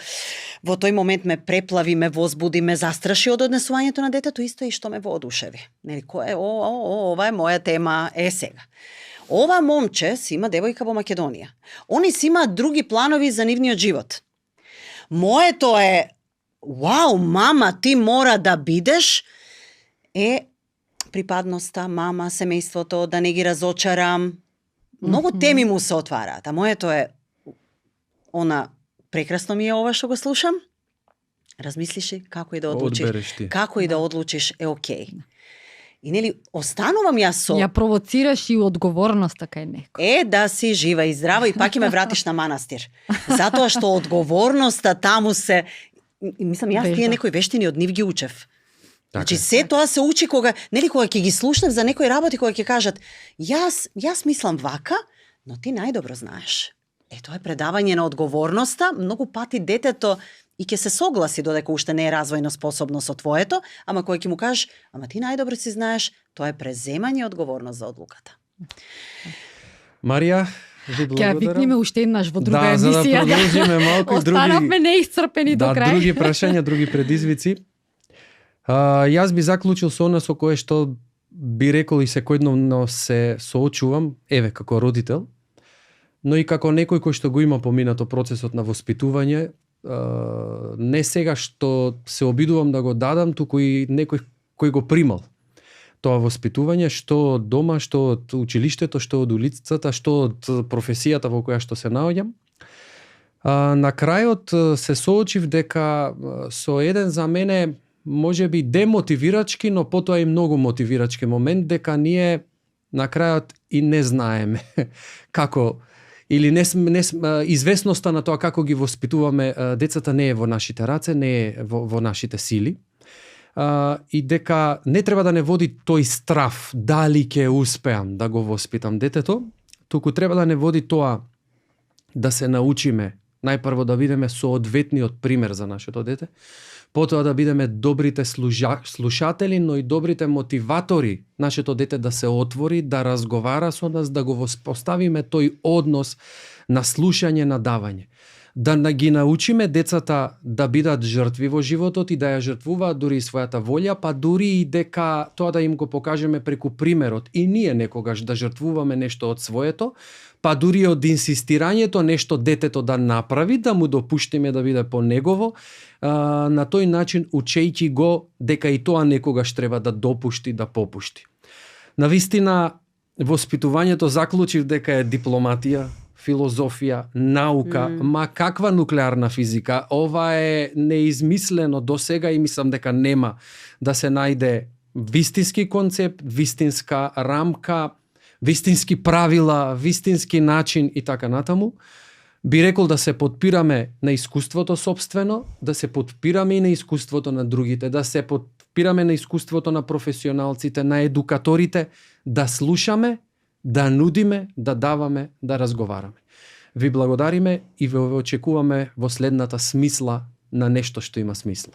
C: во тој момент ме преплави, ме возбуди, ме застраши од однесувањето на детето, исто и што ме воодушеви. Нели, ова е моја тема, сега. Ова момче си има девојка во Македонија. Они си имаат други планови за нивниот живот. Моето е, вау, мама, ти мора да бидеш, припадноста, мама, семејството, да не ги разочарам. Многу теми му се отвараат, а моето е, прекрасно ми е ова што го слушам, размислиши како и да одлучиш. Како и да одлучиш е окей. И нели, останувам јас со...
B: Ја провоцираш и одговорноста кај некој.
C: Да си жива и здрава и пак ме вратиш на манастир. Затоа што одговорноста таму се... Мислам, јас тие некои вештини од нив ги учев. Значи, се тоа се учи кога ќе ги слушнав за некои работи, кога ќе кажат, јас мислам вака, но ти најдобро знаеш. Тоа е предавање на одговорноста. Многу пати детето и ќе се согласи додека уште не е развојно способно со твоето, ама кој ќе му кажеш, ама ти најдобро си знаеш, тоа е преземање одговорност за одлуката.
A: Марија, ви
B: Ќе
A: благодарам.
B: викнеме уште еднаш во друга
A: Да, за да
B: емисија.
A: продолжиме малку и други...
B: Останавме неисцрпени до крај.
A: други прашања, други предизвици. Јас би заклучил со она со кое што би рекол и секојдневно се соочувам, еве, како родител, но и како некој кој што го има поминато процесот на воспитување, не сега што се обидувам да го дадам, туку и некој кој го примал тоа воспитување, што од дома, што од училиштето, што од улицата, што од професијата во која што се наоѓам. На крајот се соочив дека со еден за мене може би демотивирачки, но потоа и многу мотивирачки момент, дека ние на крајот и не знаеме како, или известноста на тоа како ги воспитуваме децата не е во нашите раце, не е во нашите сили. И дека не треба да не води тој страф дали ќе успеам да го воспитам детето, туку треба да не води тоа да се научиме најпрво да бидеме соодветниот пример за нашето дете, потоа да бидеме добрите слушатели, но и добрите мотиватори нашето дете да се отвори, да разговара со нас, да го воспоставиме тој однос на слушање, на давање. Да ги научиме децата да бидат жртви во животот и да ја жртвуваат дури и својата волја, па дури и дека тоа да им го покажеме преку примерот и ние некогаш да жртвуваме нешто од своето, па дури од инсистирањето нешто детето да направи, да му допуштиме да биде по негово, на тој начин учејќи го дека и тоа некогаш треба да допушти, да попушти. Навистина, воспитувањето заклучив дека е дипломатија, филозофија, наука, ма каква нуклеарна физика, ова е неизмислено до сега и мислам дека нема да се најде вистински концепт, вистинска рамка, вистински правила, вистински начин и така натаму. Би рекол да се подпираме на искуството собствено, да се подпираме и на искуството на другите, да се подпираме на искуството на професионалците, на едукаторите, да слушаме, да нудиме, да даваме, да разговараме. Ви благодариме и ве очекуваме во следната смисла на нешто што има смисла.